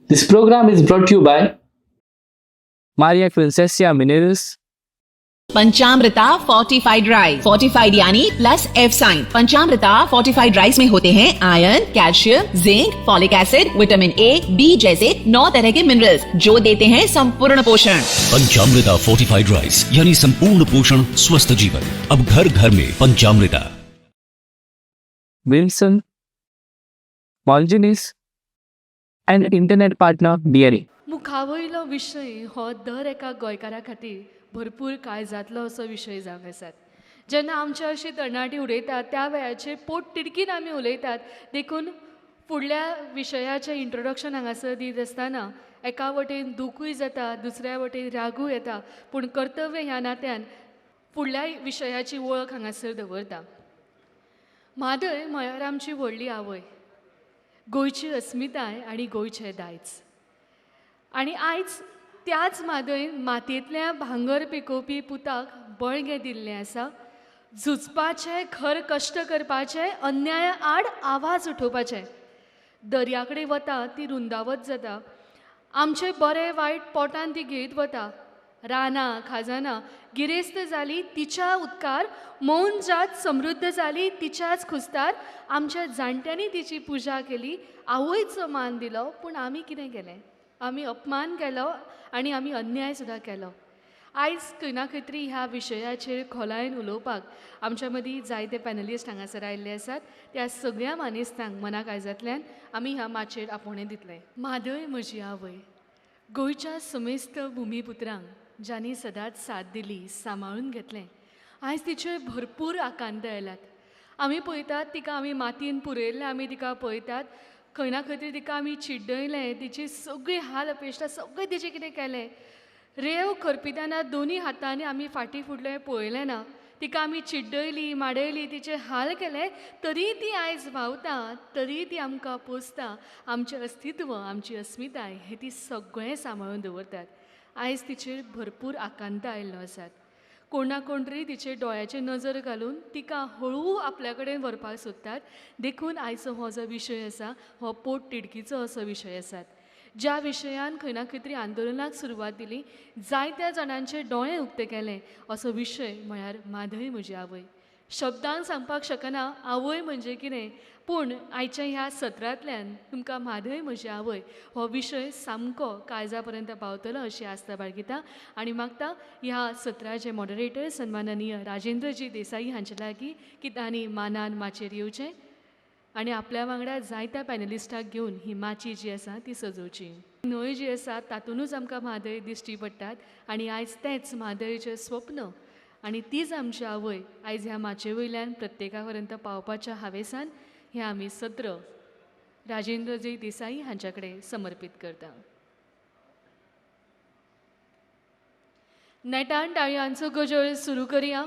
This program is brought you by Maria Princesa Minerals, Panchamrita fortified rice, fortified यानी plus F sign. Panchamrita fortified rice में होते हैं iron, calcium, zinc, folic acid, vitamin A, B जैसे 9 तरह K minerals जो देते हैं संपूर्ण पोषण। पंचामृता फोर्टिफाइड राइस यानी संपूर्ण पोषण, स्वस्थ जीवन, अब घर घर में पंचामृता। Wilson, Molginis, and internet partner DRA. मुखावयलो विशय हो दर एका गोंयकारा खातीर भरपूर काळजांतलो असो विशय जावन आसात। जेन्ना आमचे अशी तरणाटी उलयतात त्या वेळाचेर पोट तिडकीन आमी उलयतात, देखून फुडल्या विशयाचें इंट्रोडक्शन हांगासर दीत आसतना एका वटेन दुखूय जाता, दुसऱ्या वटेन रागूय येता, पूण कर्तव्य ह्या नात्यान फुडल्या विशयाची वळख हांगासर दवरता। म्हादय म्हळ्यार आमची व्हडली आवय, गोंयची अस्मिताय आनी गोंयचें दायज। आनी आयज त्याच म्हादयन मातयेंतल्या भांगर पिकोवपी पुताक बळगें दिल्लें आसा, झुजपाचें, खर कश्ट करपाचें, अन्याया आड आवाज उठोवपाचें। दर्या कडेन वता ती रुंदावत जाता, आमचें बरें वायट पोटान ती घेयत वता। रानां खाजनां गिरेस्त जाली तिच्या उदकार, मौन जात समृद्ध जाली तिच्याच खुस्तार। आमच्या जाणट्यांनी तिची पुजा केली, आवयचो मान दिलो, पूण आमी कितें केलें? आमी अपमान केलो आनी आमी अन्याय सुद्दां केलो। आयज खंय ना खंय तरी ह्या विशयाचेर खोलायेन उलोवपाक आमच्या मदीं जायते पॅनलिस्ट हांगासर आयिल्ले आसात। त्या सगळ्या मानेस्तांक मना काळजांतल्यान आमी ह्या माचयेर आपोवणें दितले। म्हादय म्हजी आवय, गोंयच्या समेस्त भुमीपुत्रांक ज्यांनी सदांच साथ दिली, सांबाळून घेतलें, आयज तिचेर भरपूर आकांत आयल्यात। आमी पळयतात तिका आमी मातयेन पुरयल्लें, आमी तिका पळयतात खंय ना खंय तरी तिका आमी चिड्डयलें, तिची सगळी हाल अपेश्टा सगळें तिचें कितें केलें। रेंव खरपितना दोनी हातांनी आमी फाटीं फुडलें पळयलें ना, तिका आमी चिड्डयली, माडयली, तिचे हाल केले, तरी ती आयज व्हांवता, तरी ती आमकां पोसता। आमचें अस्तित्व, आमची अस्मिताय हें ती सगळें सांबाळून दवरतात। आयज तिचेर भरपूर आकांत आयिल्लो आसात। कोण ना कोण तरी तिचेर दोळ्याचेर नजर घालून तिका हळू आपल्या कडेन व्हरपाक सोदतात। देखून आयचो हो जो विशय आसा हो पोट तिडकीचो असो विशय आसात, ज्या विशयान खंय ना खंय तरी आंदोलनाक सुरवात दिली, जायत्या जाणांचे दोळे उक्ते केले, असो विशय म्हळ्यार म्हादय म्हजी आवय। शब्दान सांगपाक शकना आवय म्हणजे कितें, पूण आयच्या ह्या सत्रांतल्यान तुमकां म्हादय म्हजी आवय हो विशय सामको काळजा पर्यंत पावतलो अशी आस्ता बाळगिता आनी मागता ह्या सत्राचे मॉडरेटर सन्माननीय राजेंद्रजी देसाई हांचे लागीं की तांणी मानान माचयेर येवचें आनी आपल्या वांगडा जायत्या पॅनलिस्टाक घेवन ही माची जी आसा ती सजोवची। न्हंय जी आसा तातूंतच आमकां म्हादय दिश्टी पडटात आनी आयज तेंच म्हादयचें स्वप्न आनी तीच आमची आवय आयज ह्या माचये वयल्यान प्रत्येका पर्यंत पावपाच्या हावेसान हें आमी सत्र राजेंद्रजी देसाई हांच्या कडेन समर्पीत करता। नेटान टाळयांचो गजर सुरू करया।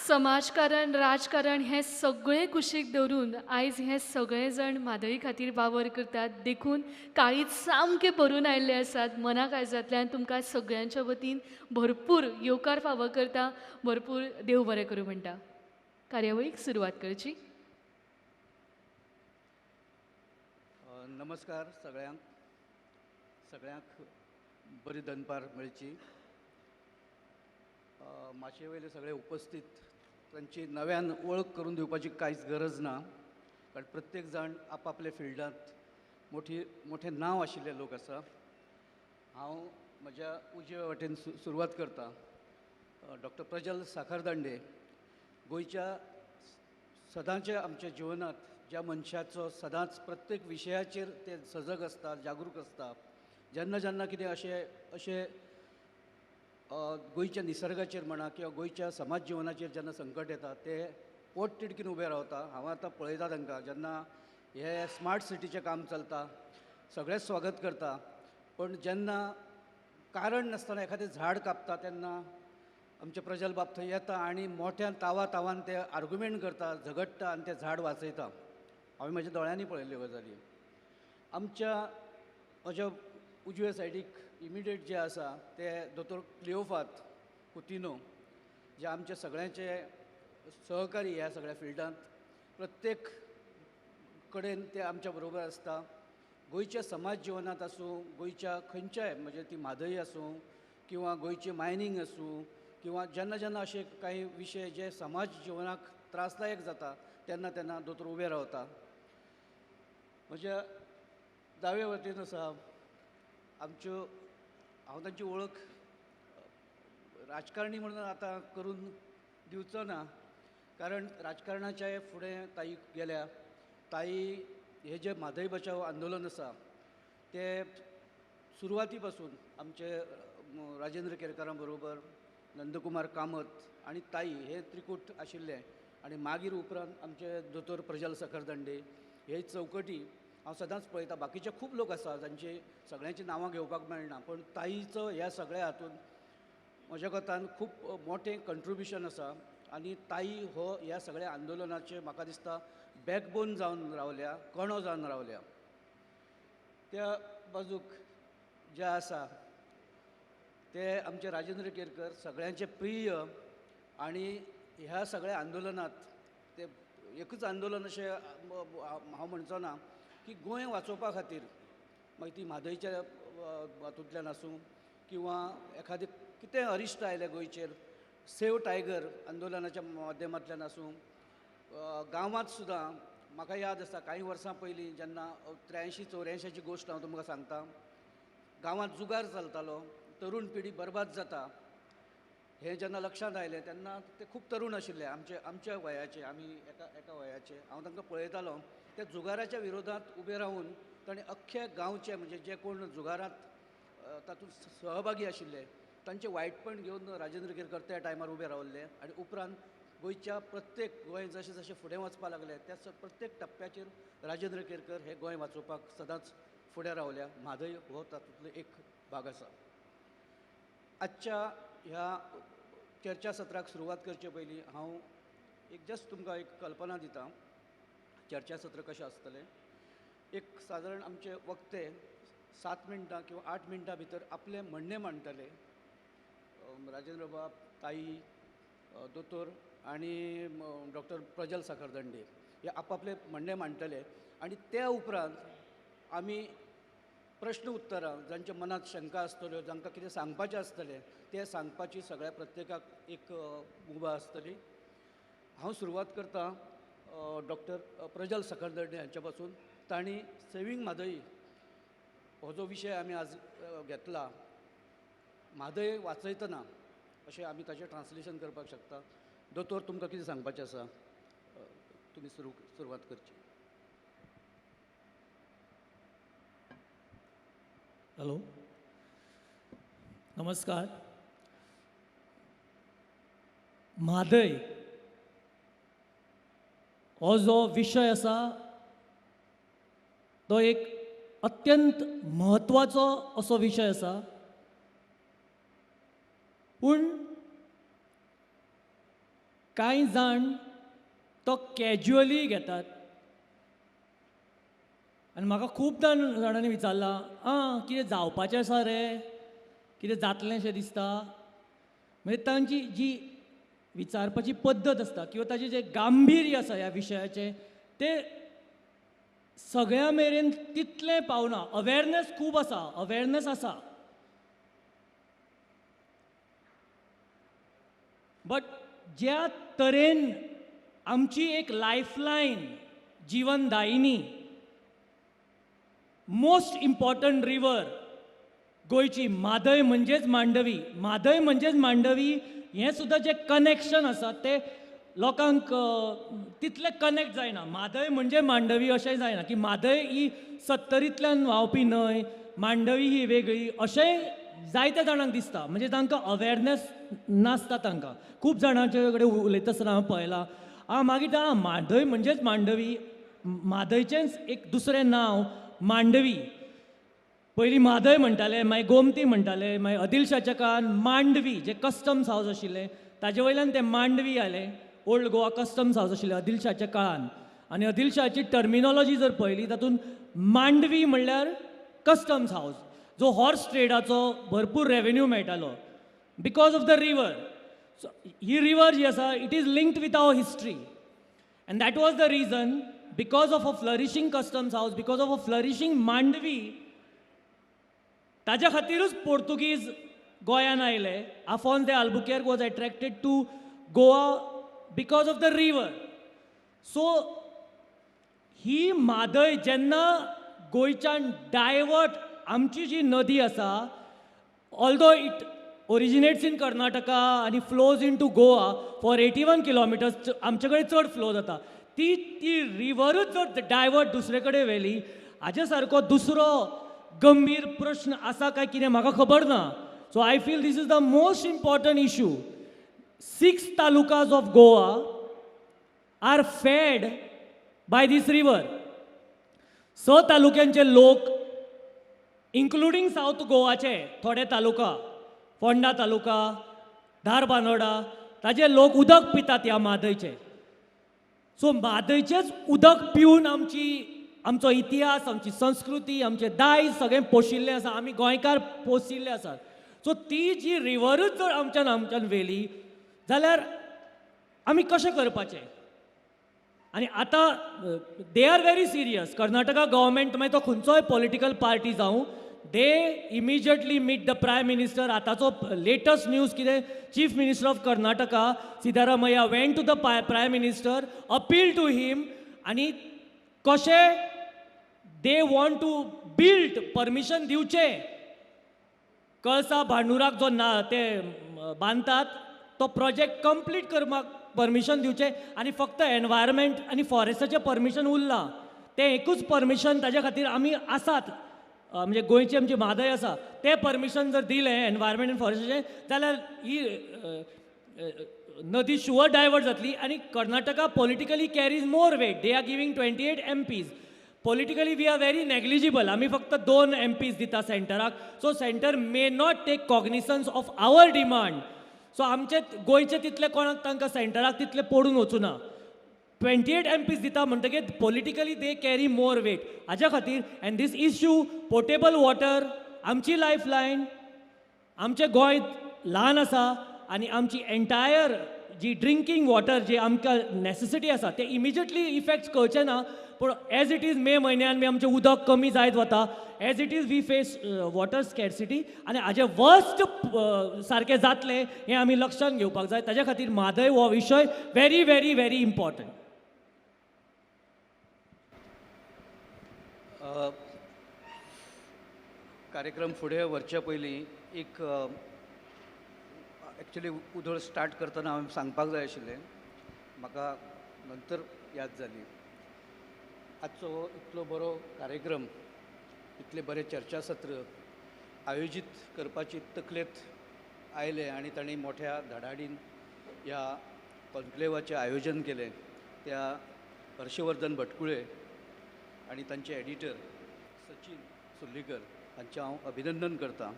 समाजकारण, राजकारण हें सगळें कुशीक दवरून आयज हे सगळे जाण म्हादय खातीर वावर करतात, देखून काळीज सामकें भरून आयिल्लें आसात। मना काळजांतल्यान तुमकां सगळ्यांच्या वतीन भरपूर येवकार फावो करता, भरपूर देव बरें करूं म्हणटा। कार्यावळीक सुरवात करची। नमस्कार सगळ्यांक, सगळ्यांक बरी दनपार मेळची। माचये वयले सगळे उपस्थित तांची नव्यान वळख करून दिवपाची कांयच गरज ना, कारण प्रत्येक जाण आपआपल्या फिल्डांत मोठें नांव आशिल्ले लोक आसा। हांव म्हज्या उजव्या वटेन सुरवात करता। डॉक्टर प्रजल साखरदांडे, गोंयच्या सदांच्या आमच्या जिवनांत ज्या मनशाचो सदांच प्रत्येक विशयाचेर ते सजग आसता, जागरूक आसता, जेन्ना जेन्ना कितें अशें अशें गोंयच्या निसर्गाचेर म्हणा किंवा गोंयच्या समाज जिवनाचेर जेन्ना संकट येता ते पोट तिडकीन उबे रावता। हांव आतां पळयता तांकां जेन्ना हे स्मार्ट सिटीचें काम चलता सगळेंच स्वागत करता, पण जेन्ना कारण नासतना एखादें झाड कापता तेन्ना आमचे प्रजल बाब थंय येता आनी मोठ्यान तावा तावान ते आर्ग्युमेंट करता, झगडटा आनी तें झाड वाचयता। हांवें म्हज्या दोळ्यांनी पळयल्ल्यो गजाली। आमच्या म्हज्या उजव्या सायडीक इमिडिएट जे आसा ते दोतोर क्लियोफात कुतिनो, जे आमच्या सगळ्यांचे सहकारी ह्या सगळ्या फिल्डांत, प्रत्येक कडेन ते आमच्या बरोबर आसता। गोंयच्या समाज जिवनांत आसूं, गोंयच्या खंयच्याय म्हणजे ती म्हादय आसूं किंवा गोंयची मायनींग आसूं किंवा जेन्ना जेन्ना अशे कांय विशय जे समाज जिवनाक त्रासदायक जाता तेन्ना तेन्ना दोतोर उबे रावता. म्हज्या दावे वटेन आसा आमच्यो, हांव तांची वळख राजकारणी म्हणून आतां करून दिवचो ना, कारण राजकारणाच्या फुडें ताई गेल्या. ताई हे जे म्हादय बचाव आंदोलन आसा ते सुरवाती पासून आमचे राजेंद्र केरकारां बरोबर नंदकुमार कामत आनी ताई हे त्रिकूट आशिल्ले आनी मागीर उपरांत आमचे दोतोर प्रजल साखरदांडे हे चौकटी हांव सदांच पळयता. बाकीचे खूब लोक आसा जांचे सगळ्यांची नांवां घेवपाक मेळना, पूण ताईचो ह्या सगळ्या हातून म्हज्या कोतान खूब मोठें कंट्रिब्युशन आसा आनी ताई हो ह्या सगळ्या आंदोलनाचे म्हाका दिसता बॅकबोन जावन रावल्या, कणो जावन रावल्या. त्या बाजूक जे आसा ते आमचे राजेंद्र केरकर सगळ्यांचे प्रिय आनी ह्या सगळ्या आंदोलनात ते एकूच आंदोलन अशें हांव म्हणचो ना की गोंय वाचोवपा खातीर, मागीर ती म्हादयच्या हातूंतल्यान आसूं किंवा एखादें कितें अरिश्ट आयलें गोंयचेर, सेव टायगर आंदोलनाच्या माध्यमांतल्यान आसूं, गांवांत सुद्दां म्हाका याद आसा कांय वर्सां पयलीं जेन्ना 83 84ची गोश्ट हांव तुमकां सांगता, गांवांत जुगार चलतालो, तरुण पिढी बरबाद जाता हें जेन्ना लक्षांत आयलें तेन्ना ते खूब तरुण आशिल्ले, आमचे आमच्या वयाचे, आमी एका एका वयाचे. हांव तांकां पळयतालो त्या जुगाराच्या विरोधांत उबे रावन ताणें अख्ख्या गांवचे म्हणजे जे कोण जुगारांत तातूंत सहभागी आशिल्ले तांचें वायटपण घेवन राजेंद्र केरकर त्या टायमार उबे रावल्ले आनी उपरांत गोंयच्या प्रत्येक गोंय जशें जशें फुडें वचपाक लागलें त्या प्रत्येक टप्प्याचेर राजेंद्र केरकर हे गोंय वाचोवपाक सदांच फुडें रावल्या. म्हादय हो तातूंतलो एक भाग आसा. आजच्या ह्या चर्चा सत्राक सुरवात करचे पयलीं हांव एक जस्ट तुमकां एक कल्पना दिता चर्चा सत्र कशें आसतलें. एक सादारण आमचे वक्ते 7 मिनटां किंवा 8 मिनटां भितर आपलें म्हणणें मांडटले. राजेंद्र बाब, ताई, दोतोर आनी डॉक्टर प्रजल साखरदांडे हे आपापलें म्हणणें मांडटले आनी त्या उपरांत आमी प्रश्न उत्तरां, जांच्या मनांत शंका आसतल्यो, जांकां कितें सांगपाचें आसतलें तें सांगपाची सगळ्या प्रत्येकाक एक उबा आसतली. हांव सुरवात करतां डॉक्टर प्रजल साखरदांडे हांच्या पासून. तांणी सेव्हींग म्हादय हो जो विशय आमी आज घेतला, म्हादय वाचयतना अशें आमी ताचें ट्रान्सलेशन करपाक शकता. दोतोर, तुमकां कितें सांगपाचें आसा, तुमी सुरवात करची. हॅलो, नमस्कार. म्हादय हो जो विशय आसा तो एक अत्यंत म्हत्वाचो असो विशय आसा, पूण कांय जाण तो कॅज्युअली घेतात. आनी म्हाका खूबदां जाणांनी विचारलां, आं कितें जावपाचें आसा रे, कितें जातलें शें दिसता. म्हणजे तांची जी विचारपाची पद्दत आसता किंवा ताचें जें गांभीर्य आसा ह्या विशयाचें तें सगळ्यां मेरेन तितलें पावना. अवेरनेस खूब आसा, अवेरनेस आसा, बट ज्या तरेन आमची एक लायफलायन, जिवनदायिनी, मोस्ट इम्पॉर्टंट रिवर गोंयची म्हादय म्हणजेच मांडवी, म्हादय म्हणजेच मांडवी हें सुद्दां जें कनेक्शन आसा तें लोकांक तितलें कनेक्ट जायना. म्हादय म्हणजे मांडवी अशें जायना की म्हादय ही सत्तरींतल्यान व्हांवपी न्हंय, मांडवी ही वेगळी अशेंय जायत्या जाणांक दिसता. म्हणजे तांकां अवेरनेस नासता. तांकां खूब जाणांचे कडेन उलयता आसतना हांवें पळयलां, आं मागीर आं म्हादय म्हणजेच मांडवी, म्हादयचेंच एक दुसरें नांव मांडवी. पयलीं म्हादय म्हणटाले, मागीर गोमती म्हणटाले, मागीर आदिलशाच्या काळान मांडवी जें कस्टम्स हावज आशिल्लें ताजे वयल्यान तें मांडवी आयलें. ओल्ड गोवा कस्टम्स हावज आशिल्लें आदिलशाच्या काळान, आनी आदिलशाची टर्मिनोलॉजी जर पळयली तातूंत मांडवी म्हणल्यार कस्टम्स हावज, जो हॉर्स ट्रेडाचो भरपूर रेवेन्यू मेळटालो because of the river. So he river जी आसा it is linked with our history, and that was the reason because of a flourishing customs house, because of a flourishing Mandovi, ताज्या खातीरूच पोर्तुगीज गोंयान आयले. Afonso de Albuquerque was attracted to Goa because of the river. So ही म्हादय जेन्ना गोंयच्यान divert, आमची जी नदी आसा, although it originates in Karnataka आनी flows into Goa for 81 kilometres, आमचे कडेन चड फ्लो जाता, ती ती रिवरूच जर डायवर्ट दुसरे कडेन व्हेली, हाजे सारको दुसरो गंभीर प्रश्न आसा काय कितें म्हाका खबर ना. So I feel this is the most important issue. 6 talukas of Goa are fed by this river. 6 तालुक्यांचे लोक, इन्क्लुडींग सावथ गोवाचे थोडे तालुका, फोंडा तालुका, धारबांदोडा, ताजे लोक उदक पितात ह्या म्हादयचे. सो म्हादयचेच उदक पिवन आमची, आमचो इतिहास, आमची संस्कृती, आमचें दायज सगळें पोशिल्लें आसा, आमी गोंयकार पोशिल्ले आसात. सो ती जी रिवरूच जर आमच्यान आमच्यान व्हेली जाल्यार आमी कशें करपाचें? आनी आतां they are very serious. Karnataka government, मागीर तो खंयचोय पॉलिटिकल पार्टी जावं, they immediately meet the prime minister. आतांचो लेटस्ट न्यूज कितें, chief minister of Karnataka Siddaramaiah went to the prime minister, appeal to him, आनी कशें they want to build permission दिवचें. कळसा भांडुराक जो ना ते बांदतात तो प्रोजेक्ट कंप्लीट करपाक परमिशन दिवचें, आनी फक्त एनवायरमेंट आनी फॉरेस्टाचें परमिशन उरलां, तें एकूच परमिशन ताज्या खातीर आमी आसात, म्हणजे गोंयची आमची म्हादय आसा, तें परमिशन जर दिलें एनवायरमेंट आनी फॉरेस्टाचें जाल्यार ही नदी शुअर डायवर्ट जातली. आनी Karnataka politically carries more weight, they are giving 28 MPs. Politically we are very negligible, आमी फक्त 2 MPs दिता सेंटराक. So centre may not take cognisance of our demand. So आमचे गोंयचे तितले कोणाक तांकां सेंटराक तितले पडून वचूना. 28 MPs दिता म्हणटकीर politically they carry more weight. हाज्या खातीर and this issue potable water आमची लायफ लायन, आमचें गोंय ल्हान आसा आनी आमची एंटायर जी ड्रिंकींग वॉटर जी आमकां नॅसेसिटी आसा ते इमिजिएटली इफेक्ट्स कळचे ना, पूण एज it is मे म्हयन्यान बी आमचें उदक कमी जायत वता. As it is we face water scarcity, आनी हाजें वर्स्ट सारकें जातलें हें आमी लक्षांत घेवपाक जाय. ताज्या खातीर म्हादय हो विशय व्हेरी व्हेरी व्हेरी इम्पॉर्टंट. कार्यक्रम फुडें व्हरचे पयलीं एक एक्चुली उदळ स्टार्ट करतना हांवें सांगपाक जाय आशिल्लें, म्हाका नंतर याद जाली. आजचो इतलो बरो कार्यक्रम, इतले बरें चर्चासत्र आयोजीत करपाची तकलेंत आयलें आनी तांणी मोठ्या धडाडीन ह्या कॉन्क्लेवाचें आयोजन केलें, त्या हर्षवर्धन भटकुळे आनी तांचे एडिटर सचिन सुर्लीकर हांचें हांव अभिनंदन करतां.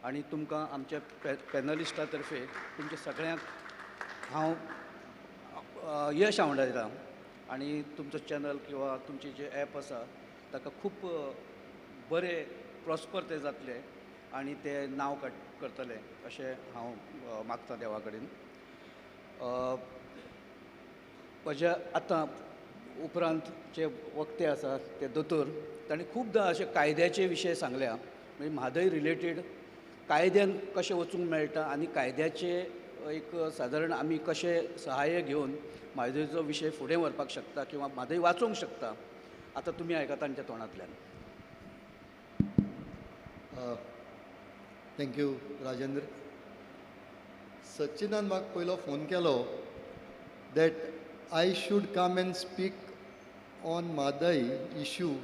आनी तुमकां आमच्या पॅनलिस्टा तर्फे तुमच्या सगळ्यांक हांव यश आवडयतां. आनी तुमचो चॅनल किंवा तुमचें जें एप आसा ताका खूब बरें प्रॉस्पर तें जातलें आनी तें नांव करतलें अशें हांव मागतां देवा कडेन. म्हज्या आतां उपरांत जे वक्ते आसात ते दोतोर, तांणी खुबदां अशे कायद्याचे विशय सांगल्या, म्हणजे म्हादय रिलेटेड कायद्यान कशें वचूंक मेळटा आनी कायद्याचे एक सादारण आमी कशें सहाय्य घेवन म्हादयचो विशय फुडें व्हरपाक शकता किंवा म्हादय वाचोवंक शकता. आतां तुमी आयका तांच्या तोंडांतल्यान. Thank you Rajendra. सचिनान म्हाका पयलो फोन केलो that I should come and speak on Mhadei issue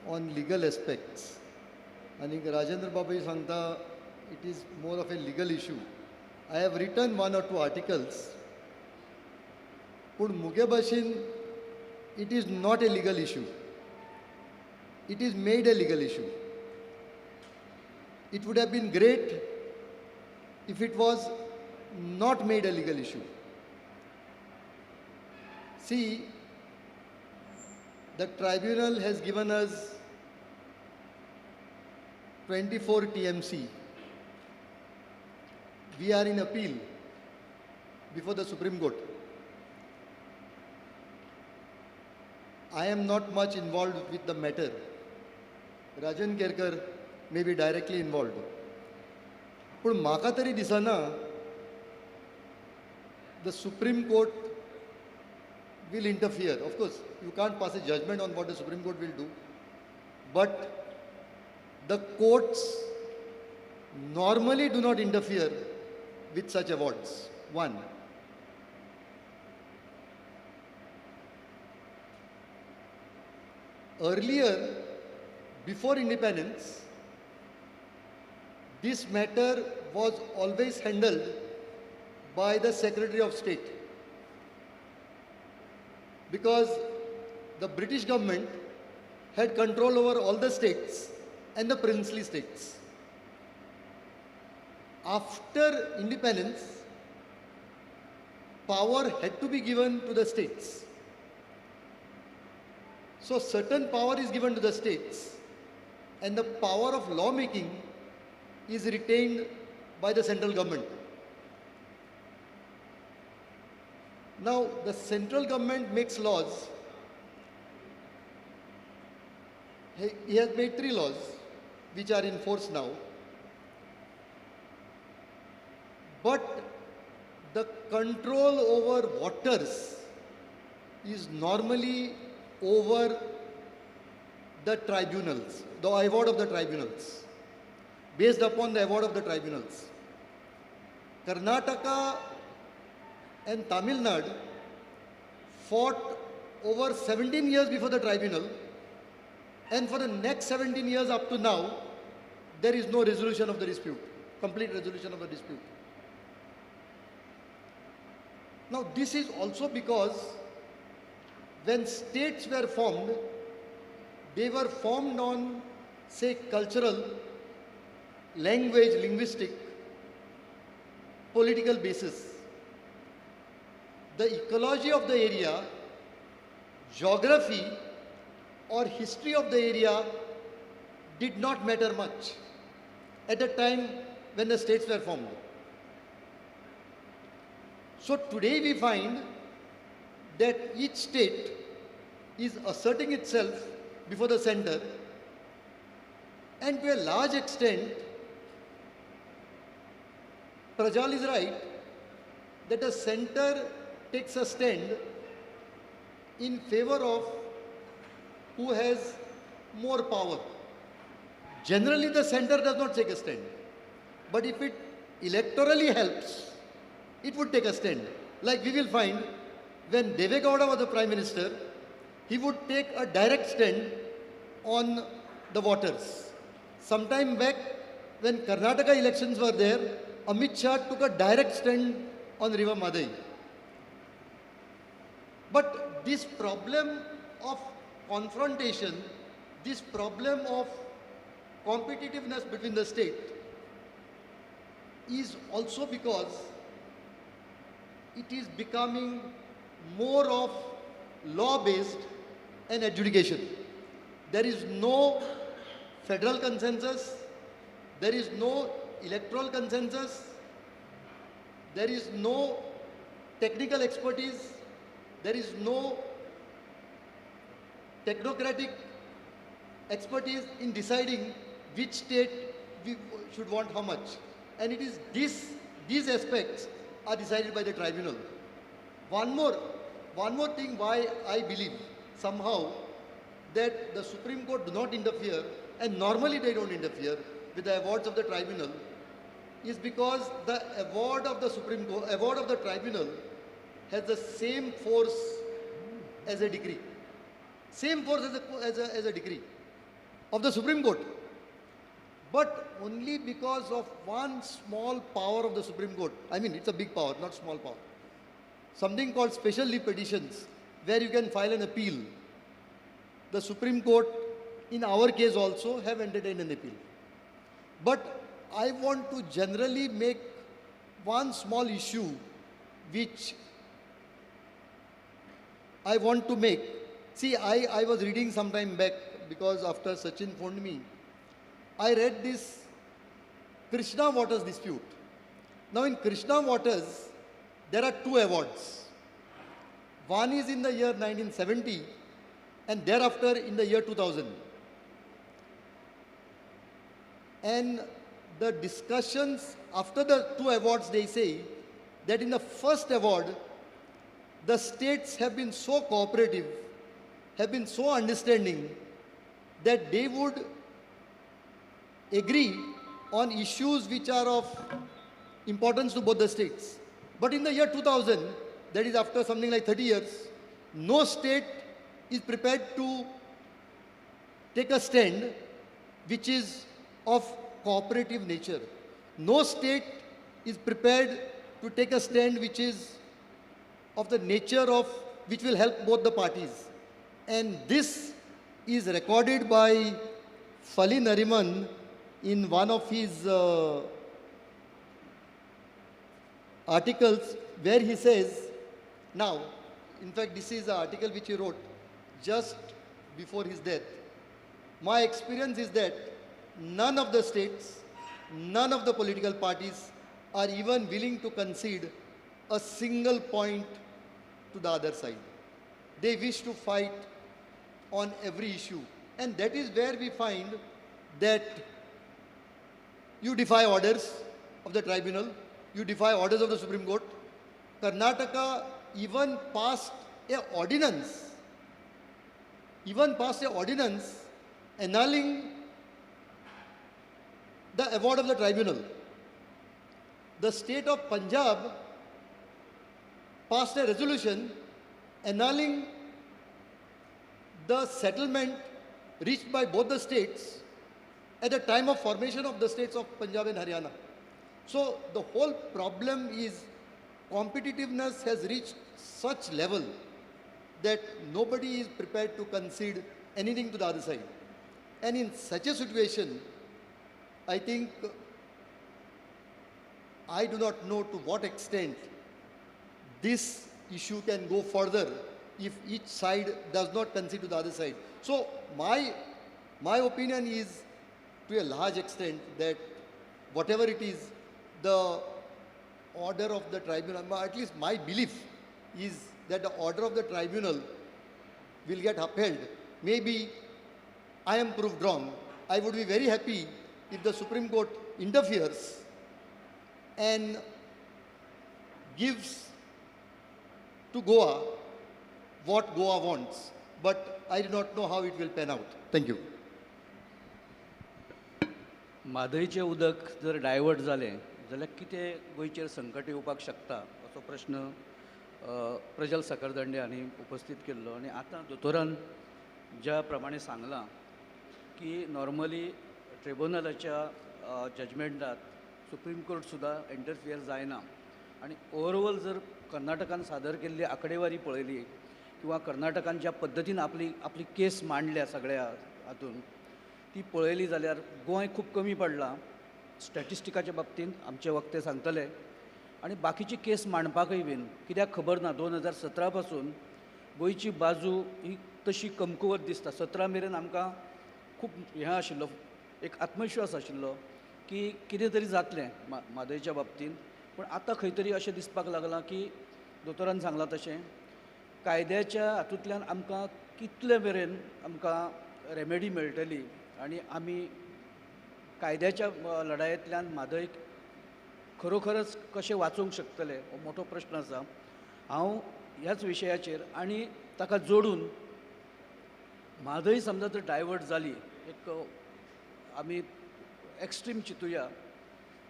on legal aspects. आनी राजेंद्र बाबूय सांगता it is more of a legal issue. I have written 1 or 2 articles, पूण मुगे भाशेन it is not a legal issue, it is made a legal issue. It would have been great if it was not made a legal issue. See, the tribunal has given us 24 TMC. We are in appeal before the Supreme Court. I am not much involved with the matter. Rajan Kerkar may be directly involved. पूण म्हाका तरी दिसना the Supreme Court will interfere. Of course, you can't pass a judgment on what the Supreme Court will do, but the courts normally do not interfere with such awards. One. Earlier, before independence, this matter was always handled by the Secretary of State, because the British government had control over all the states and the princely states. After independence, power had to be given to the states. So certain power is given to the states, and the power of lawmaking is retained by the central government. Now, the central government makes laws. He has made 3 laws which are in force now. But the control over waters is normally over the tribunals, the award of the tribunals, based upon the award of the tribunals. Karnataka and Tamil Nadu fought over 17 years before the tribunal, and for the next 17 years up to now, there is no resolution of the dispute, complete resolution of the dispute. Now, this is also because when states were formed, they were formed on, say, cultural, language, linguistic, political basis. The ecology of the area, geography, or history of the area did not matter much at the time when the states were formed. So today we find that each state is asserting itself before the center, and to a large extent, Prajal is right that the center takes a stand in favor of who has more power. Generally, the center does not take a stand, but if it electorally helps, it would take a stand. Like we will find when Deve Gowda was the Prime Minister, he would take a direct stand on the waters. Sometime back, when Karnataka elections were there, Amit Shah took a direct stand on River Mhadei. But this problem of confrontation, this problem of competitiveness between the state is also because it is becoming more of law-based and adjudication. There is no federal consensus, there is no electoral consensus, there is no technical expertise, there is no technocratic expertise in deciding which state we should want how much. And it is these aspects are decided by the tribunal. One more thing why I believe somehow that the Supreme Court do not interfere, and normally they don't interfere with the awards of the tribunal, is because the award of the Supreme Court, award of the tribunal has the same force as a decree. Same force as a decree of the Supreme Court. But only because of one small power of the Supreme Court. I mean, it's a big power, not small power. Something called special leave petitions, where you can file an appeal. The Supreme Court, in our case also, have entertained an appeal. But I want to generally make one small issue which I want to make. See, I was reading some time back, because after Sachin phoned me, I read this Krishna Waters dispute. Now in Krishna Waters, there are two awards. One is in the year 1970 and thereafter in the year 2000. And the discussions after the two awards, they say that in the first award, the states have been so cooperative, have been so understanding, that they would agree on issues which are of importance to both the states. But in the year 2000, that is after something like 30 years, no state is prepared to take a stand which is of cooperative nature. No state is prepared to take a stand which is of the nature of which will help both the parties. And this is recorded by Fali Nariman in one of his articles, where he says, now, in fact, this is an article which he wrote just before his death. My experience is that none of the states, none of the political parties are even willing to concede a single point to the other side. They wish to fight on every issue. And that is where we find that you defy orders of the tribunal, you defy orders of the Supreme Court. Karnataka even passed an ordinance, annulling the award of the tribunal. The state of Punjab passed a resolution annulling the settlement reached by both the states at the time of formation of the states of Punjab and Haryana. So the whole problem is competitiveness has reached such level that nobody is prepared to concede anything to the other side. And in such a situation, I think I do not know to what extent this issue can go further if each side does not concede to the other side. So my opinion is, to a large extent, that whatever it is, the order of the tribunal, at least my belief is that the order of the tribunal will get upheld. Maybe I am proved wrong. I would be very happy if the Supreme Court interferes and gives to Goa what Goa wants. But I do not know how it will pan out. Thank you. म्हादयचें उदक जर divert जालें जाल्यार कितें गोंयचेर संकट येवपाक शकता असो प्रश्न प्रजल साखरदांडे हांणी उपस्थीत केल्लो. आनी आतां दोतोरान ज्या प्रमाणे सांगलां की नॉर्मली ट्रिब्युनलाच्या जजमेंटात सुप्रीम कोर्ट सुद्दां इंटरफियर जायना आनी ओवरऑल जर कर्नाटकान सादर केल्ली आंकडेवारी पळयली किंवा कर्नाटकान ज्या पद्दतीन आपली आपली केस मांडल्या सगळ्या हातून ती पळयली जाल्यार गोंय खूब कमी पडलां स्टॅटिस्टिकाच्या बाबतींत आमचे वक्ते सांगतले आनी बाकीची केस मांडपाकय बीन कित्याक खबर ना 2017 पासून गोंयची बाजू ही तशी कमकुवत दिसता. 17 मेरेन आमकां खूब हें आशिल्लो, एक आत्मविश्वास आशिल्लो की कितें तरी जातलें म्हादयच्या बाबतींत, पूण आतां खंय तरी अशें दिसपाक लागलां की दोतोरान सांगलां तशें कायद्याच्या हातूंतल्यान आमकां कितले मेरेन आमकां रेमेडी मेळटली आनी आमी कायद्याच्या लढायेंतल्यान म्हादय खरोखरच कशें वाचोवंक शकतले हो मोठो प्रश्न आसा. हांव ह्याच विशयाचेर आनी ताका जोडून म्हादय समजा जर डायवर्ट जाली, एक आमी एक्स्ट्रीम चिंतुया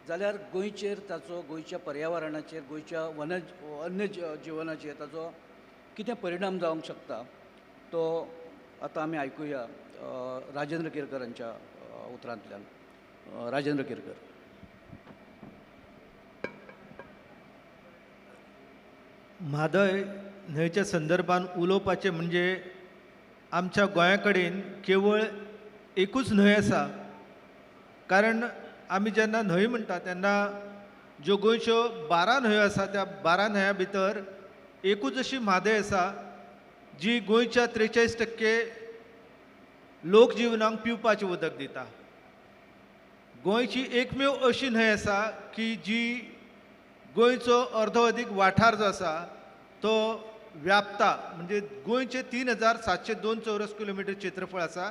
जाल्यार गोंयचेर ताचो, गोंयच्या पर्यावरणाचेर, गोंयच्या वन्य जिवनाचेर ताचो कितें परिणाम जावंक शकता तो आतां आमी आयकुया राजेंद्र केरकर हांच्या उतरांतल्यान. राजेंद्र केरकर. म्हादय न्हंयच्या संदर्भान उलोवपाचें म्हणजे आमच्या गोंया कडेन केवळ एकूच न्हंय आसा, कारण आमी जेन्ना न्हंय म्हणटा तेन्ना ज्यो गोंयच्यो 12 न्हंयो आसा त्या 12 न्हंया भितर एकूच अशी म्हादय आसा जी गोंयच्या 43% लोकजिवनाक पिवपाचें उदक दिता. गोंयची एकमेव अशी न्हंय आसा की जी गोंयचो अर्दो अदीक वाठार जो आसा तो व्यापता. म्हणजे गोंयचें 3702 चौरस किलोमिटर क्षेत्रफळ आसा,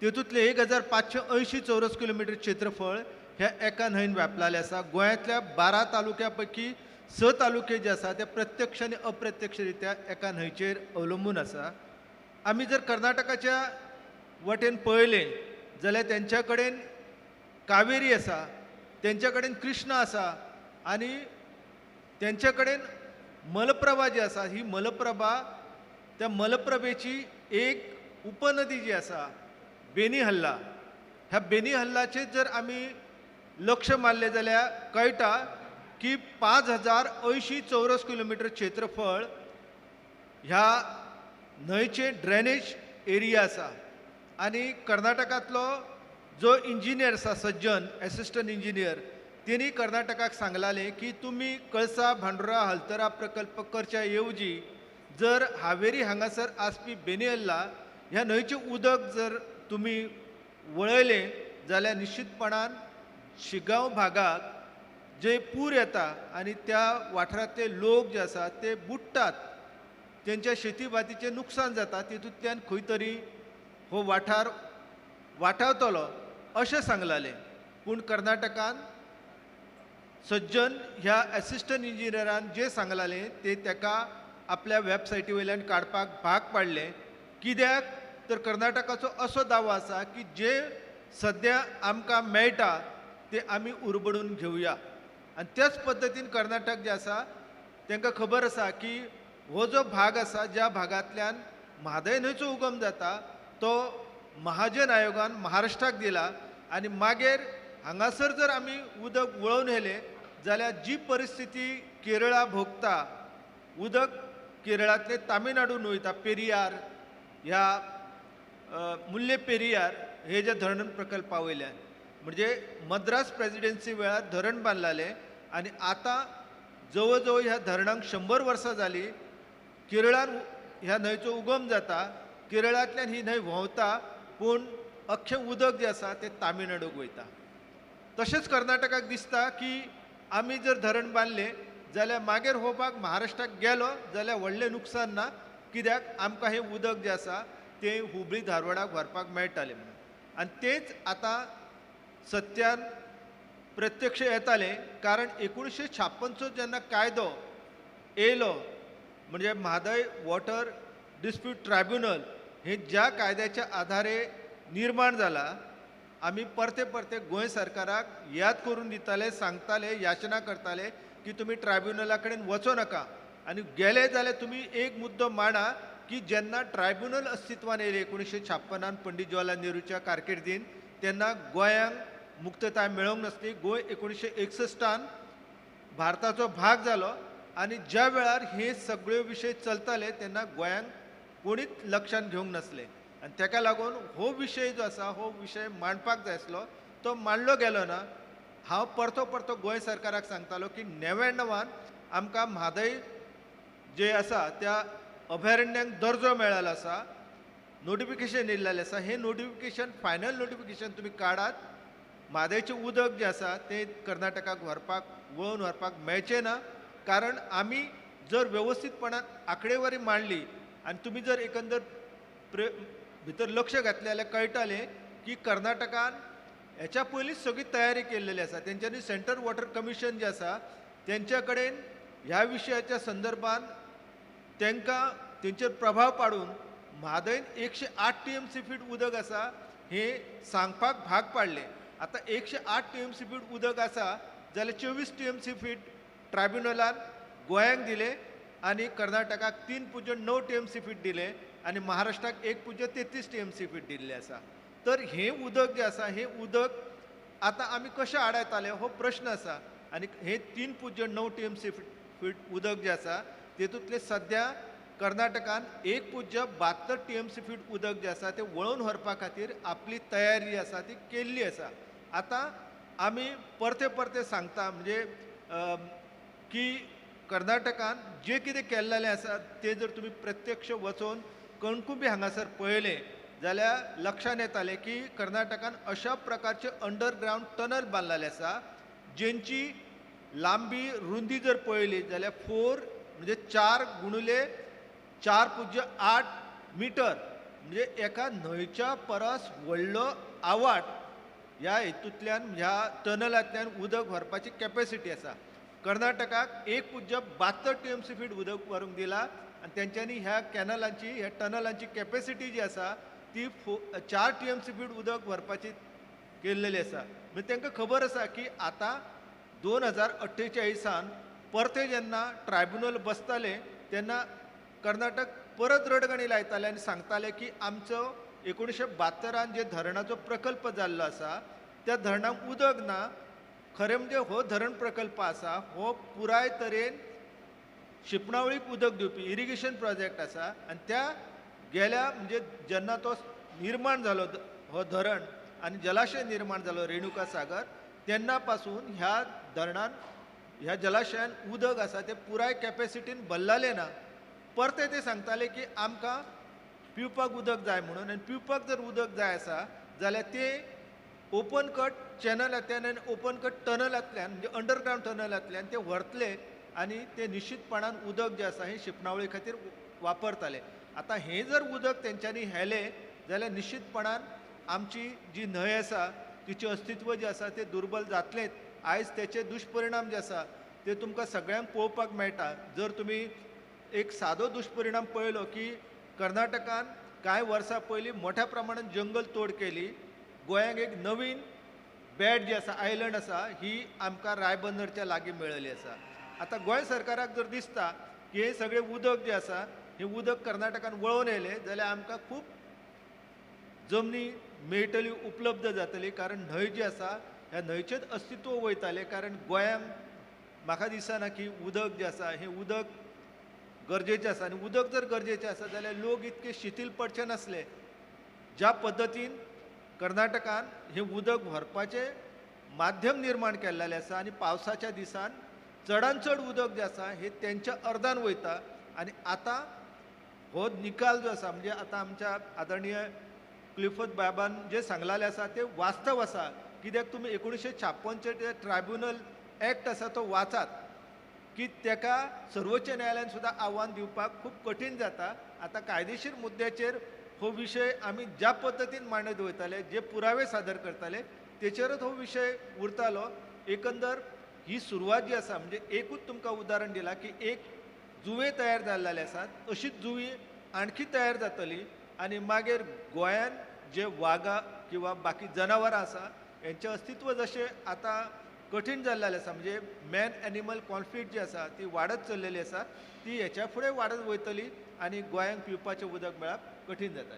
तेतूंतलें 1580 चौरस किलोमिटर क्षेत्रफळ ह्या एका न्हंयन व्यापलेलें आसा. गोंयांतल्या 12 तालुक्या पैकी 6 तालुके जे आसा ते प्रत्यक्ष आनी अप्रत्यक्ष रित्या एका न्हंयचेर अवलंबून आसा. आमी जर कर्नाटकाच्या वटेन पळयलें जाल्यार तेंच्या कडेन कावेरी आसा, तेंच्या कडेन कृष्णा आसा आनी तेंच्या कडेन मलप्रभा जी आसा, ही मलप्रभा त्या मलप्रभेची एक उपनदी जी आसा बेनीहल्ला, ह्या बेनीहल्लाचेर जर आमी लक्ष मारलें जाल्यार कळटा की 5080 चौरस किलोमिटर क्षेत्रफळ ह्या न्हंयचें ड्रेनेज एरिया आसा. आनी कर्नाटकांतलो जो इंजिनियर आसा सज्जन एसिस्टंट इंजिनियर, तेणी कर्नाटकाक सांगलालें की तुमी कळसा भांडुरा हलतरा प्रकल्प करच्या येवजी जर हावेरी हांगासर आसपी बेनीहल्ला ह्या न्हंयचें उदक जर तुमी वळयलें जाल्यार निश्चितपणान शिगांव भागाक जे पूर येता आनी त्या वाठारांतले लोक जे आसा ते बुडटात, तेंच्या शेती भातीचें नुकसान जाता, तितूंतल्यान खंय तरी हो वाठार वाटावतलो अशें सांगलालें. पूण कर्नाटकान सज्जन ह्या एसिस्टंट इंजिनियरान जें सांगलालें तें ताका आपल्या वेबसायटी वयल्यान काडपाक भाग पाडलें. कित्याक तर कर्नाटकाचो असो दावो आसा की जे सद्या आमकां मेळटा ते आमी उरबडून घेवया. आनी त्याच पद्दतीन कर्नाटक जे आसा तांकां खबर आसा की हो जो भाग आसा ज्या भागांतल्यान म्हादय न्हंयचो उगम जाता तो महाजन आयोगान महाराष्ट्राक दिला आनी मागीर हांगासर जर आमी उदक वळोवन व्हेलें जाल्यार जी परिस्थिती केरळा भोगता, उदक केरळांतलें तामिळनाडून वयता, पेरियार ह्या मुल्ले पेरियार हे जे धरण प्रकल्पा वयल्यान, म्हणजे मद्रास प्रेजिडेन्सी वेळार धरण बांदलालें आनी आतां जवळ जवळ ह्या धरणाक 100 वर्सां जालीं. केरळान ह्या न्हंयचो उगम जाता, केरळांतल्यान ही न्हंय व्हांवता, पूण अख्खें उदक जें आसा तें तामिळनाडूक वयता. तशेंच कर्नाटकाक दिसता की आमी जर धरण बांदलें जाल्यार मागीर हो भाग महाराष्ट्राक गेलो जाल्यार व्हडलें नुकसान ना, कित्याक आमकां हें उदक जें आसा तें हुबळी धारवाडाक व्हरपाक मेळटालें म्हणून. आनी तेंच आतां सत्यान प्रत्यक्ष येतालें, कारण 1956चो जेन्ना कायदो येयलो म्हणजे म्हादय वॉटर डिस्प्यूट ट्रायब्युनल हे ज्या कायद्याच्या आधारे निर्माण जाला, आमी परते परते गोंय सरकाराक याद करून दिताले, सांगताले, याचना करताले की तुमी ट्रायब्युनला कडेन वचो नाका आनी गेले जाल्यार तुमी एक मुद्दो मांडा की जेन्ना ट्रायब्युनल अस्तित्वान येयलें 1956 पंडित जवाहरलाल नेहरूच्या कारकिर्दीन, तेन्ना गोंयांक मुक्तताय मेळोंक नासली. गोंय 1961 भारताचो भाग जालो आनी ज्या वेळार हे सगळे विशय चलताले तेन्ना गोंयांक कोणीच लक्षांत घेवंक नासले आनी ताका लागून हो विशय जो आसा हो विशय मांडपाक जाय आसलो, तो मांडलो गेलो ना. हांव परतो परतो गोंय सरकाराक सांगतालो की 99 आमकां म्हादय जे आसा त्या अभयारण्याक दर्जो मेळ्ळो आसा, नोटिफिकेशन येयल्लें आसा, हें नोटिफिकेशन फायनल नोटिफिकेशन तुमी काडात, म्हादयचें उदक जें आसा तें कर्नाटकाक व्हरपाक वळोवन व्हरपाक मेळचें ना, कारण आमी जर वेवस्थीतपणान आंकडेवारी मांडली आनी तुमी जर एकंदर भितर लक्ष घातलें जाल्यार कळटालें की कर्नाटकान हेच्या पयलींच सगळी तयारी केल्लेली आसा. तेंच्यांनी सेंट्रल वॉटर कमिशन जें आसा तेंच्या कडेन ह्या विशयाच्या संदर्भान तांकां तेंचेर प्रभाव पाडून म्हादयन 108 TMC feet उदक आसा हें सांगपाक भाग पाडलें. आतां 108 TMC feet उदक आसा जाल्यार 24 TMC feet ट्रायब्युनलान गोंयांक दिलें आनी कर्नाटकाक 3.9 TMC feet दिलें आनी महाराष्ट्राक 1.33 TMC feet दिल्लें आसा. तर हें उदक जें आसा हें उदक आतां आमी कशें आडायताले हो प्रश्न आसा. आनी हें 3.9 TMC feet उदक जें आसा तेतूंतलें सद्या कर्नाटकान 1.72 TMC feet उदक जें आसा तें वळोवन व्हरपा खातीर आपली तयारी आसा ती केल्ली आसा. आतां आमी परते परते सांगता म्हणजे की कर्नाटकान जें कितें केल्लें आसा तें जर तुमी प्रत्यक्ष वचून कणकुंबी हांगासर पळयलें जाल्यार लक्षांत येतालें की कर्नाटकान अशा प्रकारचे अंडरग्रावंड टनल बांदलेले आसा जेंची लांबी रुंदी जर पळयली जाल्यार 4 म्हणजे 4 गुणुले 4.08 मिटर म्हणजे एका न्हंयच्या परस व्हडलो आवाट ह्या हेतूंतल्यान ह्या टनलांतल्यान उदक व्हरपाची कॅपेसिटी आसा. कर्नाटकाक 1.72 TMC feet उदक व्हरूंक दिला आनी तेंच्यांनी ह्या कॅनलांची ह्या टनलांची कॅपेसिटी जी आसा ती 4 TMC feet उदक व्हरपाची केल्लेली आसा. म्हणजे तांकां खबर आसा की आतां 2048 परते जेन्ना ट्रायब्युनल बसताले तेन्ना कर्नाटक परत रडगाणी लायताले आनी सांगताले की आमचो 1972 जे धरणाचो प्रकल्प जाल्लो आसा त्या धरणाक उदक ना. खरें म्हणजे हो धरण प्रकल्प आसा हो पुराय तरेन शिंपणावळीक उदक दिवपी इरिगेशन प्रोजेक्ट आसा आनी त्या गेल्या म्हणजे जेन्ना तो निर्माण जालो हो धरण आनी जलाशय निर्माण जालो रेणुका सागर तेन्ना पासून ह्या धरणान ह्या जलाशयान उदक आसा तें पुराय कॅपेसिटीन भरलेलें ना. परते ते सांगताले की आमकां पिवपाक उदक जाय म्हणून आनी पिवपाक जर उदक जाय आसा जाल्यार ते ओपन कट चॅनलांतल्यान आनी ओपन कट टनलांतल्यान म्हणजे अंडरग्रावंड टनलांतल्यान ते व्हरतले आनी ते निश्चितपणान उदक जें आसा हें शिंपणावळी खातीर वापरताले. आतां हें जर उदक तेंच्यांनी हेलें जाल्यार निश्चितपणान आमची जी न्हंय आसा तिचें अस्तित्व जें आसा तें दुर्बल जातलेंच. आयज तेचे दुश्परिणाम जे आसा ते तुमकां सगळ्यांक पळोवपाक मेळटा. जर तुमी एक सादो दुश्परिणाम पळयलो की कर्नाटकान कांय वर्सां पयलीं मोठ्या प्रमाणान जंगल तोड केली. गोंयांक एक नवीन बेड जी आसा आयलंड आसा ही आमकां रायबंदरच्या लागीं मेळिल्ली आसा. आतां गोंय सरकाराक जर दिसता की हें सगळें उदक जें आसा हें उदक कर्नाटकान वळोवन येयलें जाल्यार आमकां खूब जमनी मेळटली उपलब्ध जातली. कारण न्हंय जी आसा ह्या न्हंयचेंच अस्तित्व वयतालें. कारण गोंयांक म्हाका दिसना की उदक जें आसा हें उदक गरजेचें आसा आनी उदक जर गरजेचें आसा जाल्यार लोक इतके शिथील पडचे नासले. ज्या पद्दतीन कर्नाटकान हें उदक व्हरपाचें माध्यम निर्माण केल्लें आसा आनी पावसाच्या दिसान चडान चड उदक जें आसा हें तेंच्या अर्दान वयता. आनी आतां हो निकाल जो आसा म्हणजे आतां आमच्या आदरणीय क्लिफर्ड बाबान जें सांगलेलें आसा तें वास्तव आसा. कित्याक तुमी 1956 ते ट्रायब्युनल एक्ट आसा तो वाचात की तेका सर्वोच्च न्यायालयान सुद्दां आव्हान दिवपाक खूब कठीण जाता. आतां कायदेशीर मुद्द्याचेर हो विशय आमी ज्या पद्दतीन मांडत वयताले जे पुरावे सादर करताले तेचेरच हो विशय उरतालो. एकंदर ही सुरवात जी आसा म्हणजे एकूच तुमकां उदाहरण दिलां की एक जुवें तयार जाल्ले आसात अशीच जुवीं आणखी तयार जातली आनी मागीर गोंयान जे वागा किंवा बाकी जनावरां आसा हेंचें अस्तित्व जशें आतां कठीण जाल्लें आसा म्हणजे मॅन एनिमल कॉन्फ्लिक्ट जी आसा ती वाडत चल्लेली आसा ती हेच्या फुडें वाडत वयतली आनी गोंयांक पिवपाचें उदक मेळप कठीण जातलें.